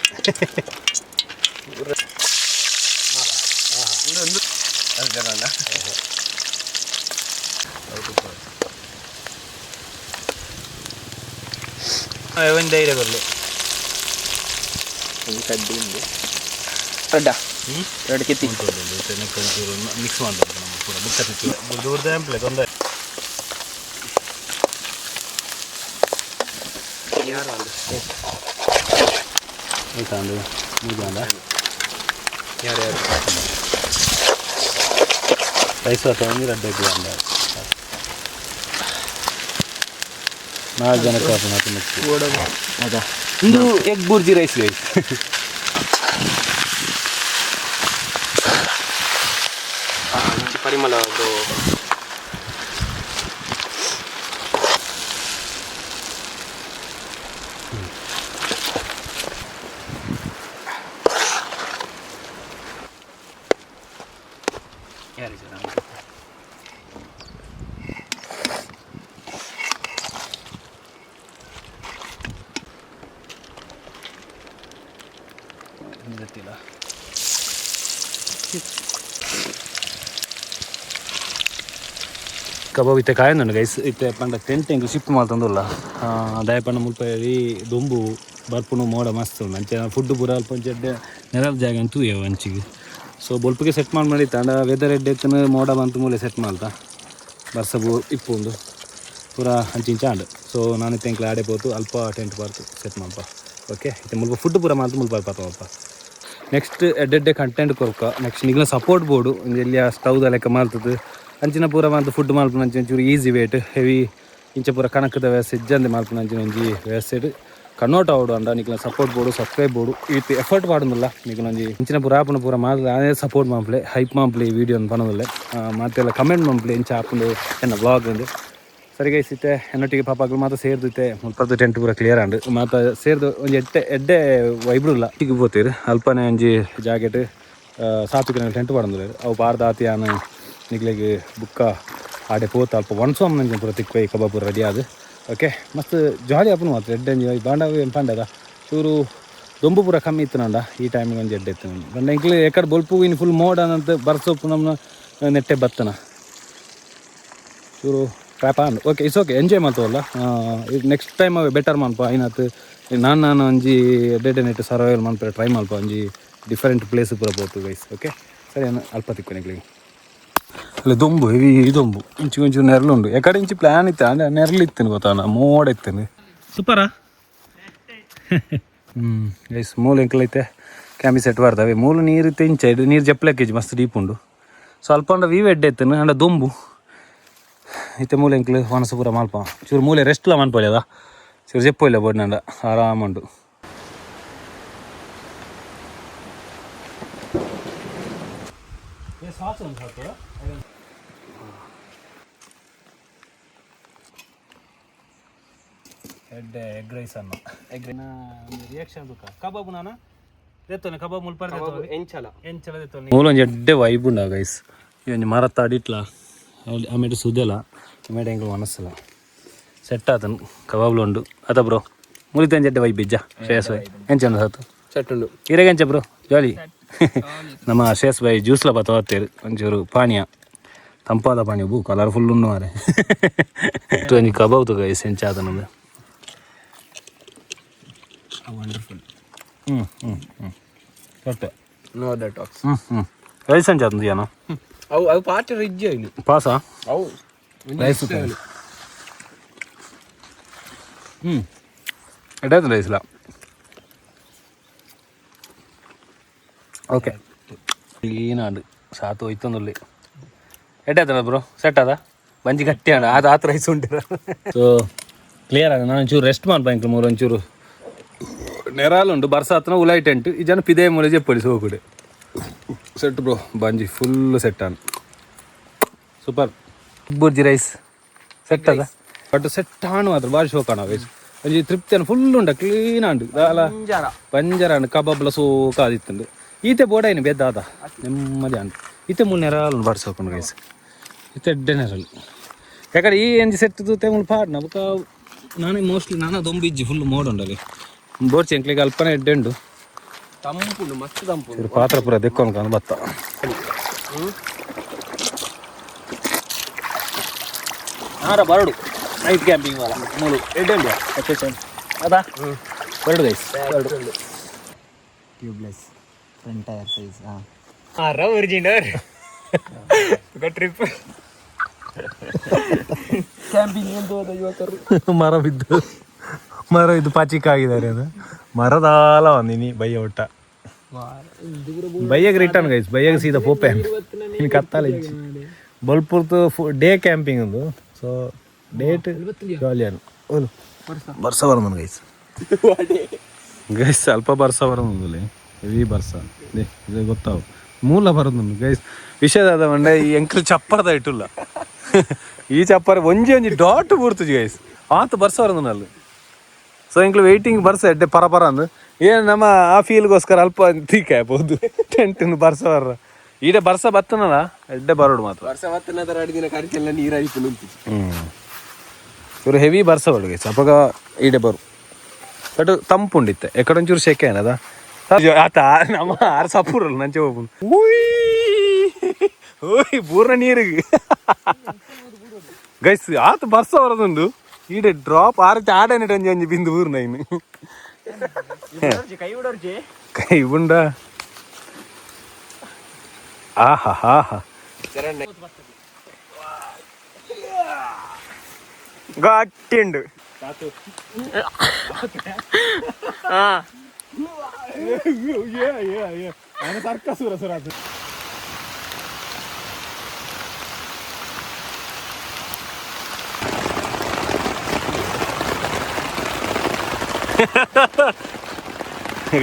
ಒಂದು ಧೈರ್ಯ ಬರಲಿ. ಕಡ್ಡಿ ಉಂಡು ರಡ್ಡ ಎರಡು ಕೆತ್ತಿ. ಮಿಕ್ಸ್ ಮಾಡ್ಬೇಕು ನಮ್ಮ ಪೂರ ಬುಕ್ಕ ದೂರದ ಆಂಪ್ಲೆ ತೊಂದರೆ. ಆಯ್ತಾ ಮೂಜಾಂಡ. ಯಾರು ಯಾರು? ರೈಸ್ ಅಥವಾ ರಡ್ಡ ಅಂದ ನಾಲ್ಕು ಜನಕ್ಕೆ ಆಪುನ ಮಿಕ್ಸ್. ಅದ. ಇಂದು egg bhurji rice guys. ಇಂಚಿ ಪರಿಮಳ ಅದು. ಗೊತ್ತಿಲ್ಲ. ಕಬಾಬ್ ಇತ್ತೆ ಕಾಯೊಂದುಂಡು ಗೈಸ್. ಇತ್ತೆ ಪಂಡ ಟೆಂಟ್ ಎಂಕ್ ಶಿಫ್ಟ್ ಮಲ್ತೊಂದುಲ್ಲ. ದಾಯ ಪಂಡ ಮುಲ್ಪ ಈ ದೊಂಬು ಬರ್ಪುನು ಮೋಡ ಮಸ್ತ್ ಉಂಡು. ಅಂಚ ಫುಡ್ ಪೂರ ಅಲ್ಪ ಒಂಜಿ ಎಡ್ಡೆ ನೆರಳು ಜಾಗ ಅಂತ ತೂಯೆವು ಅಂಚಿಗೆ. ಸೊ ಬೊಲ್ಪುಗೆ ಸೆಟ್ ಮಾಡಿ ಮಾಡಿತ್ತು ಅಂಡ ವೆದರ್ ಎಡ್ಡೆ ಇತ್ತನ ಮೋಡ ಬಂತು ಮೂಲೆ ಸೆಟ್ ಮಲ್ತ ಬರ್ಸ ಬೂ ಇಪ್ಪು ಉಂಡು ಪೂರ ಅಂಚಿಂಚ ಆಂಡ್. ಸೊ ನಾನು ಇತ್ತೆ ಎಂಕ್ಲ ಆಡೆ ಪೋತು ಅಲ್ಪ ಟೆಂಟ್ ಬರ್ತು ಸೆಟ್ ಮಲ್ಪ. ಓಕೆ, ಇತ್ತೆ ಮುಲ್ಪ ಫುಡ್ ಪೂರ ಮಲ್ತು ಮುಲ್ಪ ಅಲ್ಪ ಅಲ್ಪ ನೆಕ್ಸ್ಟ್ ಎಡ್ಡೆಡ್ಡೆ ಕಂಟೆಂಟ್ ಕೊರ್ಕ. ನೆಕ್ಸ್ಟ್ ನಿಗ್ಲ ಸಪೋರ್ಟ್ ಬೋರ್ಡು ಒಂಜಿ ಎಲ್ಲಿ ಸ್ಟವ್ದ ಲೆಕ್ಕ ಮಲ್ತದ್ದು ಅಂಚಿನ ಪೂರ ಮಲ್ತು ಫುಡ್ ಮಲ್ಪುನ ಅಂಚಿನ ಒಂಚೂರು easy wait heavy ಇಂಚ ಪೂರ ಕಣಕದ ವ್ಯವಸ್ಥೆ ಇಜ್ಜಂದೆ ಮಲ್ಪುನ ಅಂಚಿನ ಒಂಜಿ ವ್ಯವಸ್ಥೆ ಕನ್ವರ್ಟ್ ಆವಡು ಅಂಡ ನಿಕ್ಲ support board subscribe board ಈತ್ ಎಫರ್ಟ್ ಪಾಡೊಂದುಲ್ಲ. ನಿಕ್ಲ ಒಂಜಿ ಇಂಚಿನ ಪೂರ ಆಪುನ ಪೂರ ಮಾಲ್ ಸಪೋರ್ಟ್ ಮನ್ಪುಲೆ, ಹೈಪ್ ಮನ್ಪುಲೆ, ಈ ವಿಡಿಯೋನ್ ಪನೊಂದುಲ್ಲೆ. ಮಾತೆಲ್ಲ ಕಮೆಂಟ್ ಮನ್ಪುಲೆ ಇಂಚ ಆಪುಂಡು ಎನ್ನ ವ್ಲಾಗ್ ಉಂದು. ಸರಿ ಗೈಸ್, ಇತ್ತೆ ಎನ್ನೊಟ್ಟಿಗೆ ಪಾಪಾಗ್ಲು ಮಾತ ಸೇರ್ದಿತ್ತೆ. ಮುಲ್ಪದ ಟೆಂಟ್ ಪೂರ ಕ್ಲಿಯರ್ ಆಂಡ್ ಮಾತ ಸೇರ್ದು ಒಂಜಿ ಎಡ್ಡೆ ಎಡ್ಡೆ ವೈಬ್ರುಲ್ಲ ಈಗ ಪೋತೀರು. ಅಲ್ಪನೆ ಒಂಜಿ ಜಾಕೆಟ್ ಸಾತ್ವಿಕ ಟೆಂಟ್ ಪಾಡೊಂದುಲ್ಲೆರ್. ಅವು ಪಾರ್ದ ಆತಿ ಯಾನ್ ನಿಕ್ಲೆಗ್ ಬುಕ್ಕ ಆಡೆ ಪೋತ ಅಲ್ಪ ಒನ್ಸೋಮ್ ನಂಜಿ ಪೂರ ತಿಕ್ವೈ ಕಬಾಬ್ ಪೂರ ರೆಡಿ ಆದ್. ಓಕೆ, ಮಸ್ತ್ ಜಾಲಿ ಆಪುಂಡು ಮಾತ್ರ ಎಡ್ಡೆ ಒಂಜಿ ಬಾಂಡ ಪಂಡದ ಚೂರು ದೊಂಬು ಪೂರ ಕಮ್ಮಿ ಇತ್ತು ನಂಡ ಈ ಟೈಮಿಗೆ ಒಂಜಿ ಎಡ್ಡೆ ಇತ್ತು. ಪಂಡ ಎಂಕ್ಲೆ ಎಕಡೆ ಬೊಲ್ಪು ಇನ್ನು ಫುಲ್ ಮೋಡ ಅಂತ ಬರ್ಸೊಪ್ಪು ನಮ್ಮ ನೆಟ್ಟೆ ಬತ್ತನ ಚೂರು trap and. Okay, it's okay, enjoy ಮಲ್ತವಲ್ಲ. Next time better ಮನ್ಪ ಐನಾತ್ ನಾನು ನಾನು ಒಂಜಿ ಎಡ್ಡೆ ನೆಟ್ ಸರ್ವೈವಲ್ ಮನ್ಪರೆ ಟ್ರೈ ಮಲ್ಪ ಒಂಜಿ ಡಿಫರೆಂಟ್ ಪ್ಲೇಸ್ ಪೂರ ಪೋತು ಗೈಸ್. ಓಕೆ, ಸರಿ, ನಾನು ಅಲ್ಪ ತಿಕ್ಕು ನಿಕ್ಲೆಗ್. ಅಲ್ಲ ದೊಂಬು ಹೆವಿ ದೊಂಬು ಇಂಚು ಒಂಚೂರು ನೆರಳುಂಡು. ಎಕಡೆ ಇಂಚಿ ಪ್ಲ್ಯಾನ್ ಇತ್ತು ಅಂಡ ನೆರಳು ಇತ್ತೇನೆ ಗೊತ್ತಾನ ಮೋಡ ಇತ್ತೇನೆ ಸೂಪರಾ. ಗೈಸ್, ಮೂಲ ಎಂಕಲ್ ಐತೆ ಕ್ಯಾಮಿ ಸೆಟ್ ಬರ್ತವೆ. ಮೂಲ ನೀರು ಇತ್ತೆ ಇಂಚ ಇದು ನೀರು ಜಪ್ಪಲೆಕ್ಕಿಜಿ ಮಸ್ತ್ ಡೀಪ್ ಉಂಡು. ಸ್ವಲ್ಪ ಅಂಡ ವೀವ್ ಎಡ್ಡೆ ಇತ್ತೇನೆ ಅಂಡ ದೊಂಬು ಇತ್ತೆ. ಮೂಲೆ ಎಂಕ್ಲು ವನಸು ಪೂರ ಮಲ್ಪ ಚೂರು ಮೂಲೆ ರೆಸ್ಟ್ಲ ಮನ್ಪೊಲಿ ಅದ ಚೂರು ಜಪ್ಪು ಇಲ್ಲ ಬೋರ್ಡ್ನಂಡ ಆರಾಮ ಉಂಡು. ಎಡ್ಡೆ ಎಗ್ ರೈಸ್ ಅನ್ನ ಎಗ್ ರಿಯಾಕ್ಷನ್ ಬುಕ್ಕ ಕಬಾಬ್ ನಾನ ದೇತ್ತೋನೆ ಕಬಾಬ್ ಮುಲ್ಪ. ಎಂಚಲ. ಎಂಚಲ ದೇತ್ತೋನೆ ಮೂಲೊಂಜಿ ಎಡ್ಡೆ ವೈಬ್ ಉಂಡ ಗೈಸ್. ಈ ಒಂಜಿ ಮರತ್ತ ಅಡಿಟ್ಲ ಆಮೇಲೆ ಸುದೆಲ ಆಮೇಲೆ ಎಂಕ್ಲು ಮನಸ್ಸಲ ಸೆಟ್ ಆತನು ಕಬಾಬ್ಲು ಉಂಡು ಅತ ಬ್ರೋ. ಮುಲಿತ ಒಂಜಿ ಎಡ್ಡೆ ವೈಬ್ ಇಜ್ಜ ಶ್ರೇಯಸ್ ಭಾಯ್? ಎಂಚ ಉಂಡು ಸಾತು? ಸೆಟ್ ಉಂಡು. ಇರೆಗ್ ಎಂಚ ಬ್ರೋ? ಜಾಲಿ. ನಮ್ಮ ಶ್ರೇಯಸ್ ಭಾಯ್ ಜ್ಯೂಸ್ಲ ಬತ್ತ ಬತ್ತೇರು ಒಂಚೂರು ಪಾನೀಯ ತಂಪಾದ ಪಾನೀಯ ಬೂ ಕಲರ್ಫುಲ್ ಉಂಡು ಮಾರೆ. ಒಂಜಿ ಕಬಾಬ್ ತು ಗೈಸ್ ಎಂಚ ಆತನದು. ವಂಡರ್ಫುಲ್. ಹ್ಞೂ ಹ್ಞೂ ಹ್ಞೂ correct. No other talks. ಹ್ಞೂ ಹ್ಞೂ ರೈಸ್ ಎಂಚ ಆತಂದು ಏನೋ. ಅವು ಅವು ಪಾರ್ಟಿ ರಿಜ್ಜಿ ಆಯ್ಲು. ಪಾಸಾ? ಅವು ರೈಸ್. ಹ್ಞೂ. ಎಡ್ಡೆ ರೈಸ್ಲ. Okay, clean ಸಾತು ಹೋಯ್ತೊಂದುಲ್ಲಿ. ಎಡ್ಡೆ ಆತನ ಬ್ರೋ, ಸೆಟ್ ಅದ. ಬಂಜಿ ಗಟ್ಟಿ ಅಣ್ಣ ಅದು ಆತ ರೈಸ್ ಉಂಟಿರ. ಸೊ ಕ್ಲಿಯರ್ ಆಗ ನಾನು ಒಂಚೂರು ರೆಸ್ಟ್ ಮಾಡ್ಬಾ ಇಂಕ್ಲು ಮೂರು ಒಂಚೂರು ನೆರಾಲುಂಡು ಬರ್ಸಾತನ ಉಲೈ ಟೆಂಟ್ ಈ ಜನ ಪಿದೇ ಮೂಲೆ ಜೆಪ್ಪಡಿ ಸೋಕುಡೆ. ಸೆಟ್ ಬ್ರೋ, ಬಂಜಿ ಫುಲ್ ಸೆಟ್ ಅನ್. Super bhurji rice set ಅದ. ಬಟ್ ಸೆಟ್ ಆಣು ಮಾತ್ರ ಭಾರಿ ಶೋಕಾಣ ವೇಸ್. ಒಂಜಿ ತೃಪ್ತಿ ಫುಲ್ ಉಂಡ ಕ್ಲೀನ್ ಆಂಡು ದಾಲ ಪಂಜರ ಆಂಡ್ ಕಬಾಬ್ಲ ಸೋಕ ಆದಿತ್ತುಂಡು. ಈತೆ ಬೋಡೈನು ಬೆದ್ದಾದ ನೆಮ್ಮದಿ ಆಂಡ್. ಈತೆ ಮೂಲು ನೆರಾಲು ಬಾರಿ ಸೋಕೊಂಡು ಗೈಸ್. ಈತೆ ಎಡ್ಡೆ ನೆರಳು ಯಾಕಡೆ ಈ ಎಂಜಿ ಸೆಟ್ ತೂತೆ ಮೂಲು ಪಾಡ್ನ ಬೊಕ ನಾನೇ ಮೋಸ್ಟ್ಲಿ ನಾನ ದೊಂಬು ಇಜ್ಜಿ ಫುಲ್ ಮೋಡ್ ಉಂಡಲ್ಲಿ ಬೋರ್ಚಿ ಎಂಕ್ಲಿಗೆ ಅಲ್ಪನೆ ಎಡ್ಡೆ ಉಂಡು. ತಂಪುಂಡು, ಮಸ್ತ್ ತಂಪುಂಡು. ಪಾತ್ರ ಪೂರ ದೆಕ್ಕೊಂಡು ಕಾನು ಬತ್ತ. ಆರ ಬರಡು ನೈಟ್ ಕ್ಯಾಂಪಿಂಗ್ ವಾಲ ಮೂಲು ಎಡ್ಡೆ ಉಂಡು ಅದಾ ಬರಡು ಗೈಸ್, ಬರಡು. Tubeless front tyre size ಹಾಂ. ಟ್ರಿಪ್. ಮರ ಬಿದ್ದು, ಮರ ಇದು ಪಾಚಿಕ ಆಗಿದ್ದಾರೆ. ಅದು ಮರದಾಲ ಒಂದಿನಿ ಬಯ್ಯ ಒಟ್ಟ ಬಯ್ಯಗೆ ರಿಟರ್ನ್ ಗೈಸ್. ಬಯ್ಯಗೆ ಸೀದಾ ಪೋಪೆ ಇನ್ನು ಕತ್ತಾಲ ಇಜ್ಜಿ. ಬೊಲ್ಪುರ್ತು ಡೇ ಕ್ಯಾಂಪಿಂಗ್ ಒಂದು. ಸೊ ಡೇಟ್ ಜಾಲಿ ಅನ್ ಬರ್ಸ ಬರೋದು ಗೈಸ್. ಗೈಸ್ ಸ್ವಲ್ಪ ಬರ್ಸ ಬರೋದು, ಹೆವಿ ಬರ್ಸ. They ಇದು ಗೊತ್ತಾವು ಮೂಲ ಬರೋದು ಗೈಸ್. ವಿಷಯದ ಮಂಡೆ ಈ ಎಂಕಲ್ ಚಪ್ಪರದ ಇಟ್ಟುಲ್ಲ. ಈ ಚಪ್ಪರ ಒಂಜಿ ಒಂಜಿ ಡಾಟ್ ಬೂರ್ತುಜಿ ಗೈಸ್. ಆತ ಬರ್ಸ ಬರೋದು ಅಲ್ಲಿ. ಸೊ ಎಂಕ್ಲು ವೆಯ್ಟಿಂಗ್ ಬರ್ಸ ಎಡ್ಡೆ ಪರ ಪರ ಅಂದು ಏನು ನಮ್ಮ ಆ ಫೀಲ್ಗೋಸ್ಕರ ಅಲ್ಪ ತೀಕ ಬೋದು ಟೆಂಟ್ ಬರ್ಸ ಬರ್ರ. ಈಡೆ ಬರ್ಸ ಬತ್ತನಲ್ಲ ಎಡ್ಡೆ ಬರೋಡು ಮಾತ್ರ. ವರ್ಷ ಮತ್ತನ ಎರಡು ದಿನ ಕರಿಕೆಲ್ಲ ನೀರಾಯಿತು ನುಂತಿ. ಇವರು ಹೆವಿ ಬರ್ಸ ಬರೋಡು ಗೈಸ್. ಅಪ್ಪಗ ಈಡೆ ಬರು ಬಟ್ ತಂಪುಂಡಿತ್ತೆ. ಎಕಡೊಂಚೂರು ಸೆಕೆ ಏನದ ಆತ ನಮ್ಮ ಆರು ಸಪೂರಲ್ಲ ನಂಚೆ ಹೋಗ್ಬು. ಉಯ್ ಓಯ್ ಪೂರ್ಣ ನೀರಿಗೆ ಗೈಸ್. ಆತ ಬರ್ಸ ಬರೋದುಂಡು. ಈಡೆ ಡ್ರಾಪ್ ಆರತಿ ಆಡನೆ ಒಂಜಿ ಒಂಜಿ ಬಿಂದು ಊರು ನೈನು. ಕೈ ಬಿಡೋರ್ಜಿ. ಕೈ ಉಂಡ. ಆಹಾ ಹಾ ಹಾ ಗಟ್ಟಿ ಉಂಡು.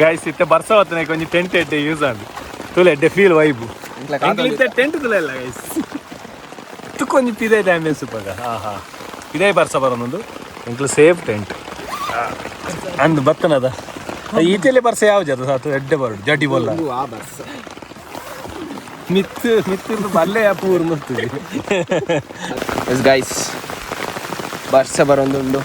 ಗೈಸ್ ಇತ್ತೆ ಬರ್ಸ ಹೊತ್ತನೆ ಕೊಂಚ ಟೆಂಟ್ ಎಡ್ಡೆ ಯೂಸ್ ಆಂಡ್ ತುಲೆ ಎಡ್ಡೆ ಫೀಲ್ ವೈಬ್. ಇತ್ತೆ ಟೆಂಟ್ ತುಲೆ ಇಲ್ಲ ಗೈಸ್. ಕೊಂಚ ಪಿದೆ ಡ್ಯಾಮೇಜ್ ಸುಪ್ಪಗ. ಹಾ ಹಾ ಇದೇ ಬರ್ಸ ಬರೋದೊಂದು ಎಂಕ್ಲು ಸೇಫ್ ಟೆಂಟ್ ಅಂದ್ ಬತ್ತನದ. ಈಚೆಲೆ ಬರ್ಸ ಯಾವ ಜದ ಸಾತು ಎಡ್ಡೆ ಬರೋಡು ಜಡ್ಡಿ ಬೊಲ್ಲ. ಆ ಬರ್ಸ ಮಿತ್ತು ಮಿತ್ತು ಬಲ್ಲೆ ಪೂರ್ ಮುತ್ತು. ಎಸ್ ಗೈಸ್, ಬರ್ಸ ಬರೋದುಂಡು.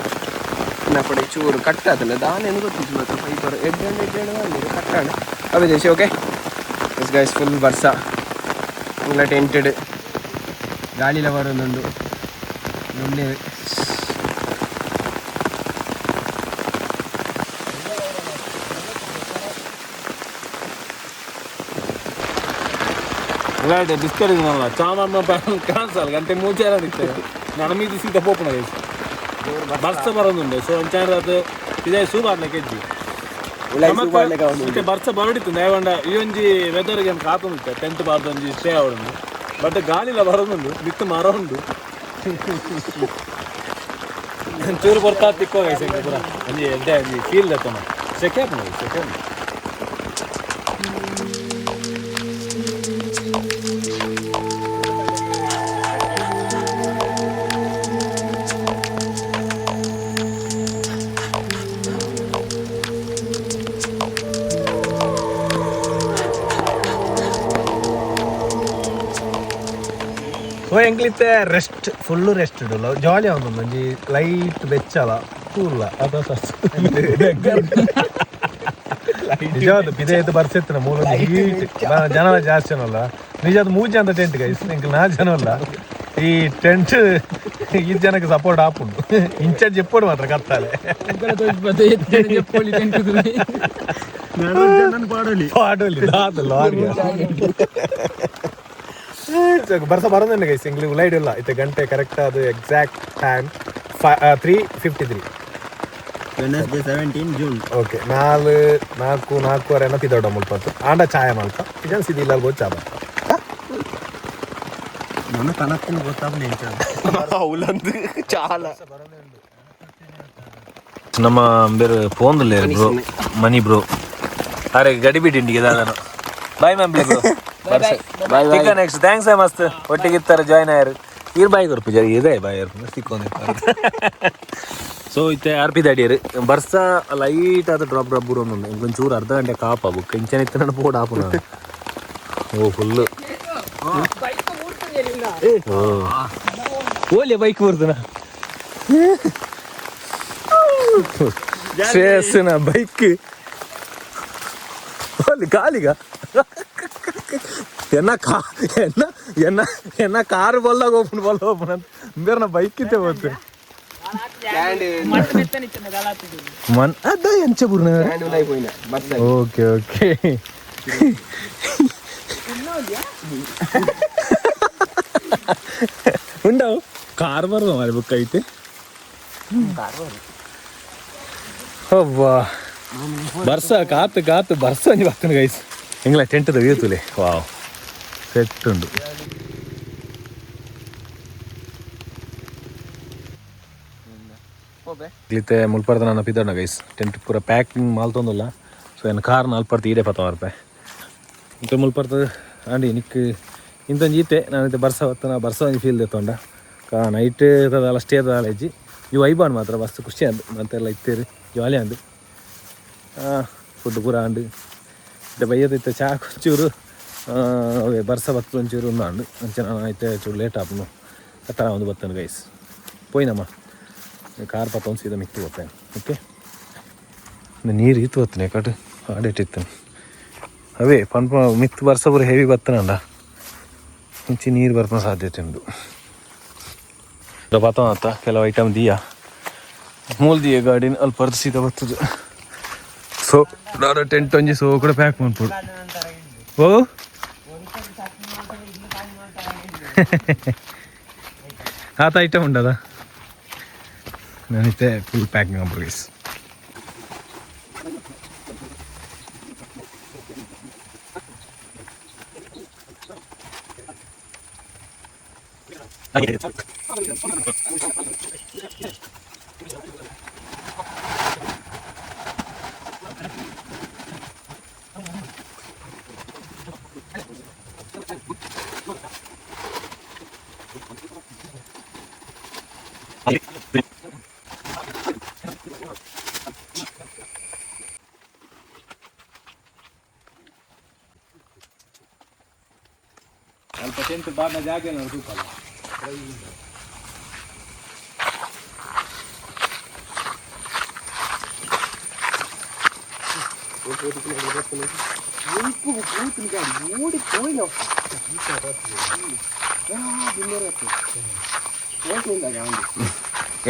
ಕೂಡ ಚೂರು ಕಟ್ಟಾತಲ್ಲ ದಾನೇನು ಗೊತ್ತಿತ್ತು ಮಾತ್ರ ಫೈಬರ್ ಎಡ್ಡೆ ಎಡ್ಡೆ ಎಡ್ಡೆ ಕಟ್ಟಾಣ ಅವೇ ದೇಶ. Okay yes guys, full ಬರ್ಸ ಇಲ್ಲ ಟೆಂಟೆಡ್ ಗಾಳಿಲ ಬರೋದುಂಡು ಒಳ್ಳೆ. ಬಿಸ್ಕೆಟ್ ಇದನ್ನಲ್ಲ ಚಾಮಮ್ಮ ಕಾಣಿಸಲ್ಲ ಗಂಟೆ ಮೂಚೆ ಇರ್ತದೆ. ನನ್ನ ಮೀದಿ ಸೀದಾ ಪೋಪುನ ಗೈಸ್. ಬರ್ಸ ಬರೋದುಂಡು. ಸೊ ಅಂಚಾರ ಅದು ಇದೇ ಸೂಬಾರ್ನ ಕೆಜ್ಜಿ ಮತ್ತೆ ಬರ್ಸ ಬರಡಿತ್ತು ನೇವಂಡ. ಈ ಒಂಜಿ ವೆದರ್ಗೆ ಏನು ಕಾತುಂಟು ಟೆಂತ್ ಬಾರ್ದು ಒಂಜಿ ಸ್ಟೇ ಆವಡುಂಡು. ಬಟ್ ಗಾಳಿಲ ಬರೋದುಂಡು, ಬಿತ್ತು ಮರ ಉಂಡು. ಚೂರು ಬರ್ತಾ ತಿಕ್ಕೋ ಗೈಸ್. ಪೂರ ಒಂಜಿ ಎಡ್ಡೆ ಒಂಜಿ ಫೀಲ್ ದತ್ತನ. ಸೆಕೆ ಆಪುಂಡು ಗೈಸ್, ಸೆಕೆ ಆಪುಂಡು. ಸೊ ಎಂಕ್ಲಿತ್ತೆ rest full rest ಇಡಲ್ಲ ಜಾಲಿ ಒಂದು ಒಂಜಿ ಲೈಟ್ ಬೆಚ್ಚಲ ಕೂಲ್ಲ ಅದ. ನಿಜವಾದ ಬಿದೆ ಎದ್ದು ಬರ್ಸಿತ್ತು ಮೂಲ ಹೀಟ್ ಜನ ಜಾಸ್ತಿ ಜನಲ್ಲ. ನಿಜಾದ ಮೂಜಿ ಅಂತ ಟೆಂಟ್ ಗೈಸ್. ಎಂಕ್ಲು ನಾ ಜನ ಅಲ್ಲ. ಈ ಟೆಂಟ್ ಈ ಜನಕ್ಕೆ ಸಪೋರ್ಟ್ ಆಪುಂಡು. ಇನ್ಚಾರ್ಜ್ ಎಪ್ಪೋಡು ಮಾತ್ರ ಕತ್ತಾಲೆ ಪಾಡೋಲಿ ದಾದ ಲಾರಿ ಬರ್ಸ ಬರೋದಿಲ್ಲ ಗೈಸ್. ಇಂಗ್ಲಿ ಲೈಟ್ ಇಲ್ಲ. ಇತ್ತೆ ಗಂಟೆ ಕರೆಕ್ಟ್ ಅದು exact time 3:53. Wednesday 17 June. Okay, ನಾಲ್ ನಾಲ್ಕು ನಾಲ್ಕೂವರೆ ಏನೋ ಪಿದೋಡ ಮುಲ್ಪತ್ತು ಆಂಡ ಚಾಯ ಮಲ್ಪ ಇದನ್ ಸಿದಿ ಇಲ್ಲ ಬೋದ್ ಚಾಬ. ನನ್ನ ಕನತ್ತಿನ ಗೊತ್ತಾಗ అవులందు చాలా. ನಮ್ಮ ಬೇರೆ ಫೋನ್ದಲ್ಲೇ ಬ್ರೋ ಮನಿ ಬ್ರೋ. ಅರೆ ಗಡಿ ಬಿಟ್ಟಿಂಡಿಗೆ ದಾದನು. Bye ma'am bro. ಬಾಯ್. ತಿಕ್ಕ ನೆಕ್ಸ್ಟ್. Thanks ಮಸ್ತ್ ಒಟ್ಟಿಗೆ ಇತ್ತಾರೆ ಜಾಯ್ನ್ ಆಯರು. ಈರ್ ಬಾಯ್ ಕೊರ್ಪು ಜರಿ ಇದೆ ಬಾಯ್ ಸಿಕ್ಕೊಂದು. ಸೊ ಇತ್ತೆ ಆರ್ ಪಿ ದಾಡಿಯರು ಬರ್ಸ ಲೈಟ್ ಆದ ಡ್ರಾಪ್ ಡ್ರಾಪ್ ಬರೋನು. ಇಂಕೊಂಚೂರು ಅರ್ಧ ಗಂಟೆ ಕಾಪ ಬುಕ್ ಇಂಚನ ಇತ್ತು ನಾನು ಪೋಡ್ ಆಪುನ. ಓ ಫುಲ್ ಓಲೆ ಬೈಕ್ ಬರ್ತನ ಶ್ರೇಯಸ್ಸಿನ ಬೈಕ್ ಅಲ್ಲಿ ಕಾಲಿಗ ಎನ್ನ ಕಾ ಎನ್ನ ಎನ್ನ ಎನ್ನ ಕಾರು ಬಲ್ದಾಗ ಓಪನ್ ಬಲ್ಲ ಓಪನ್ ಅಂತ ಬೇರೆ ಬೈಕ್ ಇತ್ತೆ ಬತ್ತು ಮನ್ ಅದ ಎಂಚ ಬುರ್ನ. పోయినా bus. Okay okay. ఉండవు ಕಾರ್ ಬರುವ ಮಾರೆ ಬುಕ್ ಐತೆ. ಅಬ್ಬಾ ಬರ್ಸ ಕಾತು ಕಾತು ಬರ್ಸ ಒಂಜಿ ಬರ್ತನೆ ಗೈಸ್. ಎಂಗ್ಲ ಟೆಂಟ್ ವ್ಯೂ wow set ಉಂಡು. ಇತ್ತೆ ಮುಲ್ಪರ್ದ ನನ್ನ ಪಿದೋಣ ಗೈಸ್. ಟೆಂಟ್ ಪೂರ ಪ್ಯಾಕಿಂಗ್ ಮಾಲ್ತೊಂದುಲ್ಲ. ಸೊ ಏನು ಕಾರ್ ನಾಲ್ಪರ್ತಿ ಈಡೆ ಪತ್ತ ಮಾರ್ಪೆ ಇಂತ ಮುಲ್ಪರ್ತ ಆಂಡಿ ನಿಕ್ ಇಂತೊಂಜಿ ಇತ್ತೆ ನಾನು ಇತ್ತೆ ಬರ್ಸ ಬತ್ತನ ಬರ್ಸ ಒಂಜಿ ಫೀಲ್ ದೆತ್ತೊಂಡ ಕಾ ನೈಟ್ ತದಾಲ ಸ್ಟೇ ದಾಲ ಇಜ್ಜಿ. ಇವು ವೈಬಾನ್ ಮಾತ್ರ ಮಸ್ತ್ ಖುಷಿ ಅಂದು ಮಂತೆಲ್ಲ ಇತ್ತೇರು ಜಾಲಿ ಅಂದು ಫುಡ್ ಪೂರ ಅಂಡು. ಇತ್ತೆ ಬಯ್ಯದ ಇತ್ತೆ ಚಾ ಒಂಚೂರು ಅವೇ ಬರ್ಸ ಬತ್ತು ಒಂಚೂರು ಒಂದು ಅಂಡು ಅಂಚೆ ನಾನು ಇತ್ತೆ ಚೂರು ಲೇಟ್ ಆಪುನು ಕತ್ತರ ಒಂದು ಬತ್ತನು ಗೈಸ್. ಪೋಯಿನಮ್ಮ ಕಾರ್ ಪತ್ತೊಂದು ಸೀದಾ ಮಿಕ್ತಿ ಹೋಗ್ತೇನೆ. ಓಕೆ, ನೀರು ಇತ್ತು ಬತ್ತನೆ ಕಟ್ ಆಡೇಟಿತ್ತು ಅವೇ ಪಂಪ ಮಿತ್ ಬರ್ಸ ಪೂರ ಹೆವಿ ಬತ್ತನಂಡ ಇಂಚಿ ನೀರು ಬರ್ಪನ ಸಾಧ್ಯತೆ ಉಂಟು. ಪತ್ತೊಂದತ್ತ ಕೆಲವು ಐಟಮ್ ದಿಯಾ ಮೂಲ್ ದಿಯ ಗಾಡಿನ ಅಲ್ಲಿ ಪರ್ದು ಸೀದಾ ಬರ್ತದೆ. ಸೊ ನಾನು ಟೆಂಟ್ ಒಂಜಿ ಸೊ ಕೂಡ ಪ್ಯಾಕ್ ಮಾಡ್ಬೋದು. ಓ ಆತ ಐಟಮ್ ಉಂಡದ ನಾನಿತ್ತೆ ಫುಲ್ ಪ್ಯಾಕಿಂಗ್ ಮಾಡ್ಬೋದು ಗೈಸ್. ಅಲ್ಪ ಟೆಂಟ್ ಬಾಡ ಜಾಗ ತೂಕಲ್ಲ.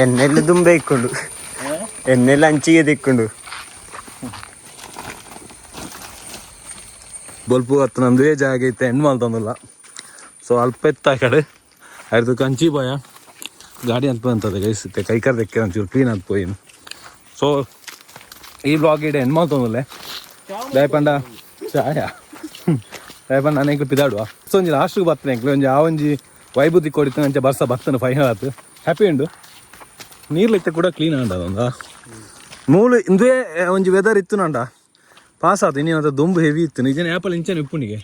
ಎನ್ನೆಲ್ಲ ದುಂಬೆ ಇಕ್ಕೊಂಡು ಎನ್ನೆಲ್ಲ ಅಂಚಿಗೆ ದಿಕ್ಕೊಂಡು. ಬೊಲ್ಪು ಹತ್ತು ನಂದೇ ಜಾಗ ಇತ್ತೆ ಎಂಡ್ ಮಾಡ್ತಂದಿಲ್ಲ. ಸೊ ಅಲ್ಪ ಎತ್ತ ಆ ಕಡೆ ಆಯ್ತು ಕಂಚಿ ಬಾಯ ಗಾಡಿ ಅಂತ ಬಂತದೆ ಗೈಸ್. ಇತ್ತೆ ಕೈ ಕರ್ದಕ್ಕೆ ಒಂಚೂರು ಕ್ಲೀನ್ ಆದ್ ಪೋಯಿನು. ಸೊ ಈ ಬ್ಲಾಗ್ ಇಡೆ ಎಂಡ್ ಮಾಡ್ತಂದಿಲ್ಲ. ದಯಪಂಡ ಚಾಯ ದಯಪಂಡ ನಾನು ಎಂಕ್ಲು ಪಿದಾಡುವ. ಸೊ ಒಂಜಿ ಲಾಸ್ಟ್ಗೆ ಬರ್ತೇನೆ ಎಂಕ್ಲು ಒಂಜಿ ಆ ಒಂಜಿ ವೈಬುದ್ದಿ ಕೊಡಿತು ಅಂಚೆ ಬರ್ಸ ಬರ್ತನೆ ಫೈನಲ್ ಆತು ಹ್ಯಾಪಿ ಉಂಡು. ನೀರ್ಲಿತ್ತೆ ಕೂಡ ಕ್ಲೀನ್ ಆಂಡ ಅದೊಂದ ಮೂಲು ಇಂದೇ ಒಂಜಿ ವೆದರ್ ಇತ್ತು ನಂಡ ಪಾಸ್ ಆತು. ಇನ್ನೇನಂತ ದೊಂಬು ಹೆವಿ ಇತ್ತು ನಿಜನೇ ಆ್ಯಪಲ್ ಇಂಚನೆ ಉಪ್ಪುನಿಗೆ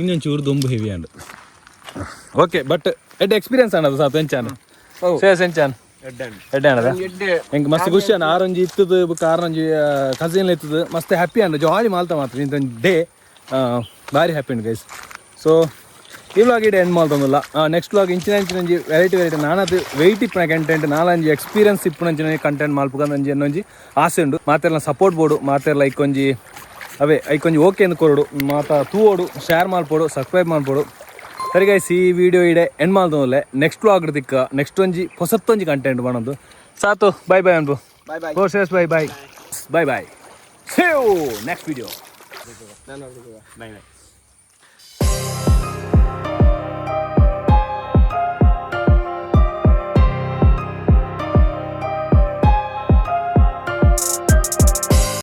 ಇನ್ನೊಂಚೂರು ದೊಂಬು heavy and. Okay, but Ed experience ಆಂಡದ ಸಾತು ಎಂಚಾನ ಸೇಸ್ ಎಂಚಾನ್ ಎಡ್ಡೆ ಆಂಡದ ಎಂಕ್ ಮಸ್ತ್ ಖುಷಿ ಅನ್ನ. ಆರೊಂಜಿ ಇತ್ತದು ಬುಕ್ಕ ಆರೊಂಜಿ ಕಸಿನ್ ಇತ್ತದು ಮಸ್ತ್ ಹ್ಯಾಪಿ ಅಂಡ ಜಾಲಿ ಮಾಲ್ತ ಮಾತ್ರ ಇಂತ ಡೇ ಭಾರಿ ಹ್ಯಾಪಿ ಉಂಡು ಗೈಸ್. ಸೊ ಈ ವ್ಲಾಗ್ ಇಡೆ ಎಂಡ್ ಮಾಡ್ತೊಂದಿಲ್ಲ. ನೆಕ್ಸ್ಟ್ ವ್ಲಾಗ್ ಇಂಚಿನ ಇಂಚಿನ ಒಂಜಿ ವೆರೈಟಿ ವೆರೈಟಿ ನಾನದು ವೆಯ್ಟ್ ಇಪ್ಪುನ ಕಂಟೆಂಟ್ ನಾಲಂಜಿ ಎಕ್ಸ್ಪೀರಿಯನ್ಸ್ ಇಪ್ಪುನಂಚಿನ ಕಂಟೆಂಟ್ ಮಲ್ಪುಗಂದಂಜಿ ಎನ್ನೊಂಜಿ ಆಸೆ ಉಂಡು. ಮಾತೆರ್ಲ ಸಪೋರ್ಟ್ ಬೋಡು ಮಾತೆರ್ಲ ಐಕೊಂಜಿ ಅವೇ ಐಕೊಂಜಿ ಓಕೆ ಅಂದ್ ಕೊರಡು ಮಾತ ತೂವೋಡು ಶೇರ್ ಮಲ್ಪೊಡು ಸಬ್ಸ್ಕ್ರೈಬ್ ಮಲ್ಪೊಡು. ಸರಿ ಗೈಸ್, ಈ ವಿಡಿಯೋ ಇಡೆ ಎಂಡ್ ಮಾಡ್ದೋಲೆ. ನೆಕ್ಸ್ಟ್ ವ್ಲಾಗ್ ದಿಕ್ಕ ನೆಕ್ಸ್ಟ್ ಒಂಜಿ ಹೊಸತ್ತೊಂಜಿ ಕಂಟೆಂಟ್ ಮಾಡೋದು ಸಾತು. ಬಾಯ್ ಬಾಯ್ ಅನ್ಬು. Bye bye. Bye bye bye bye. See you next video. Bye bye.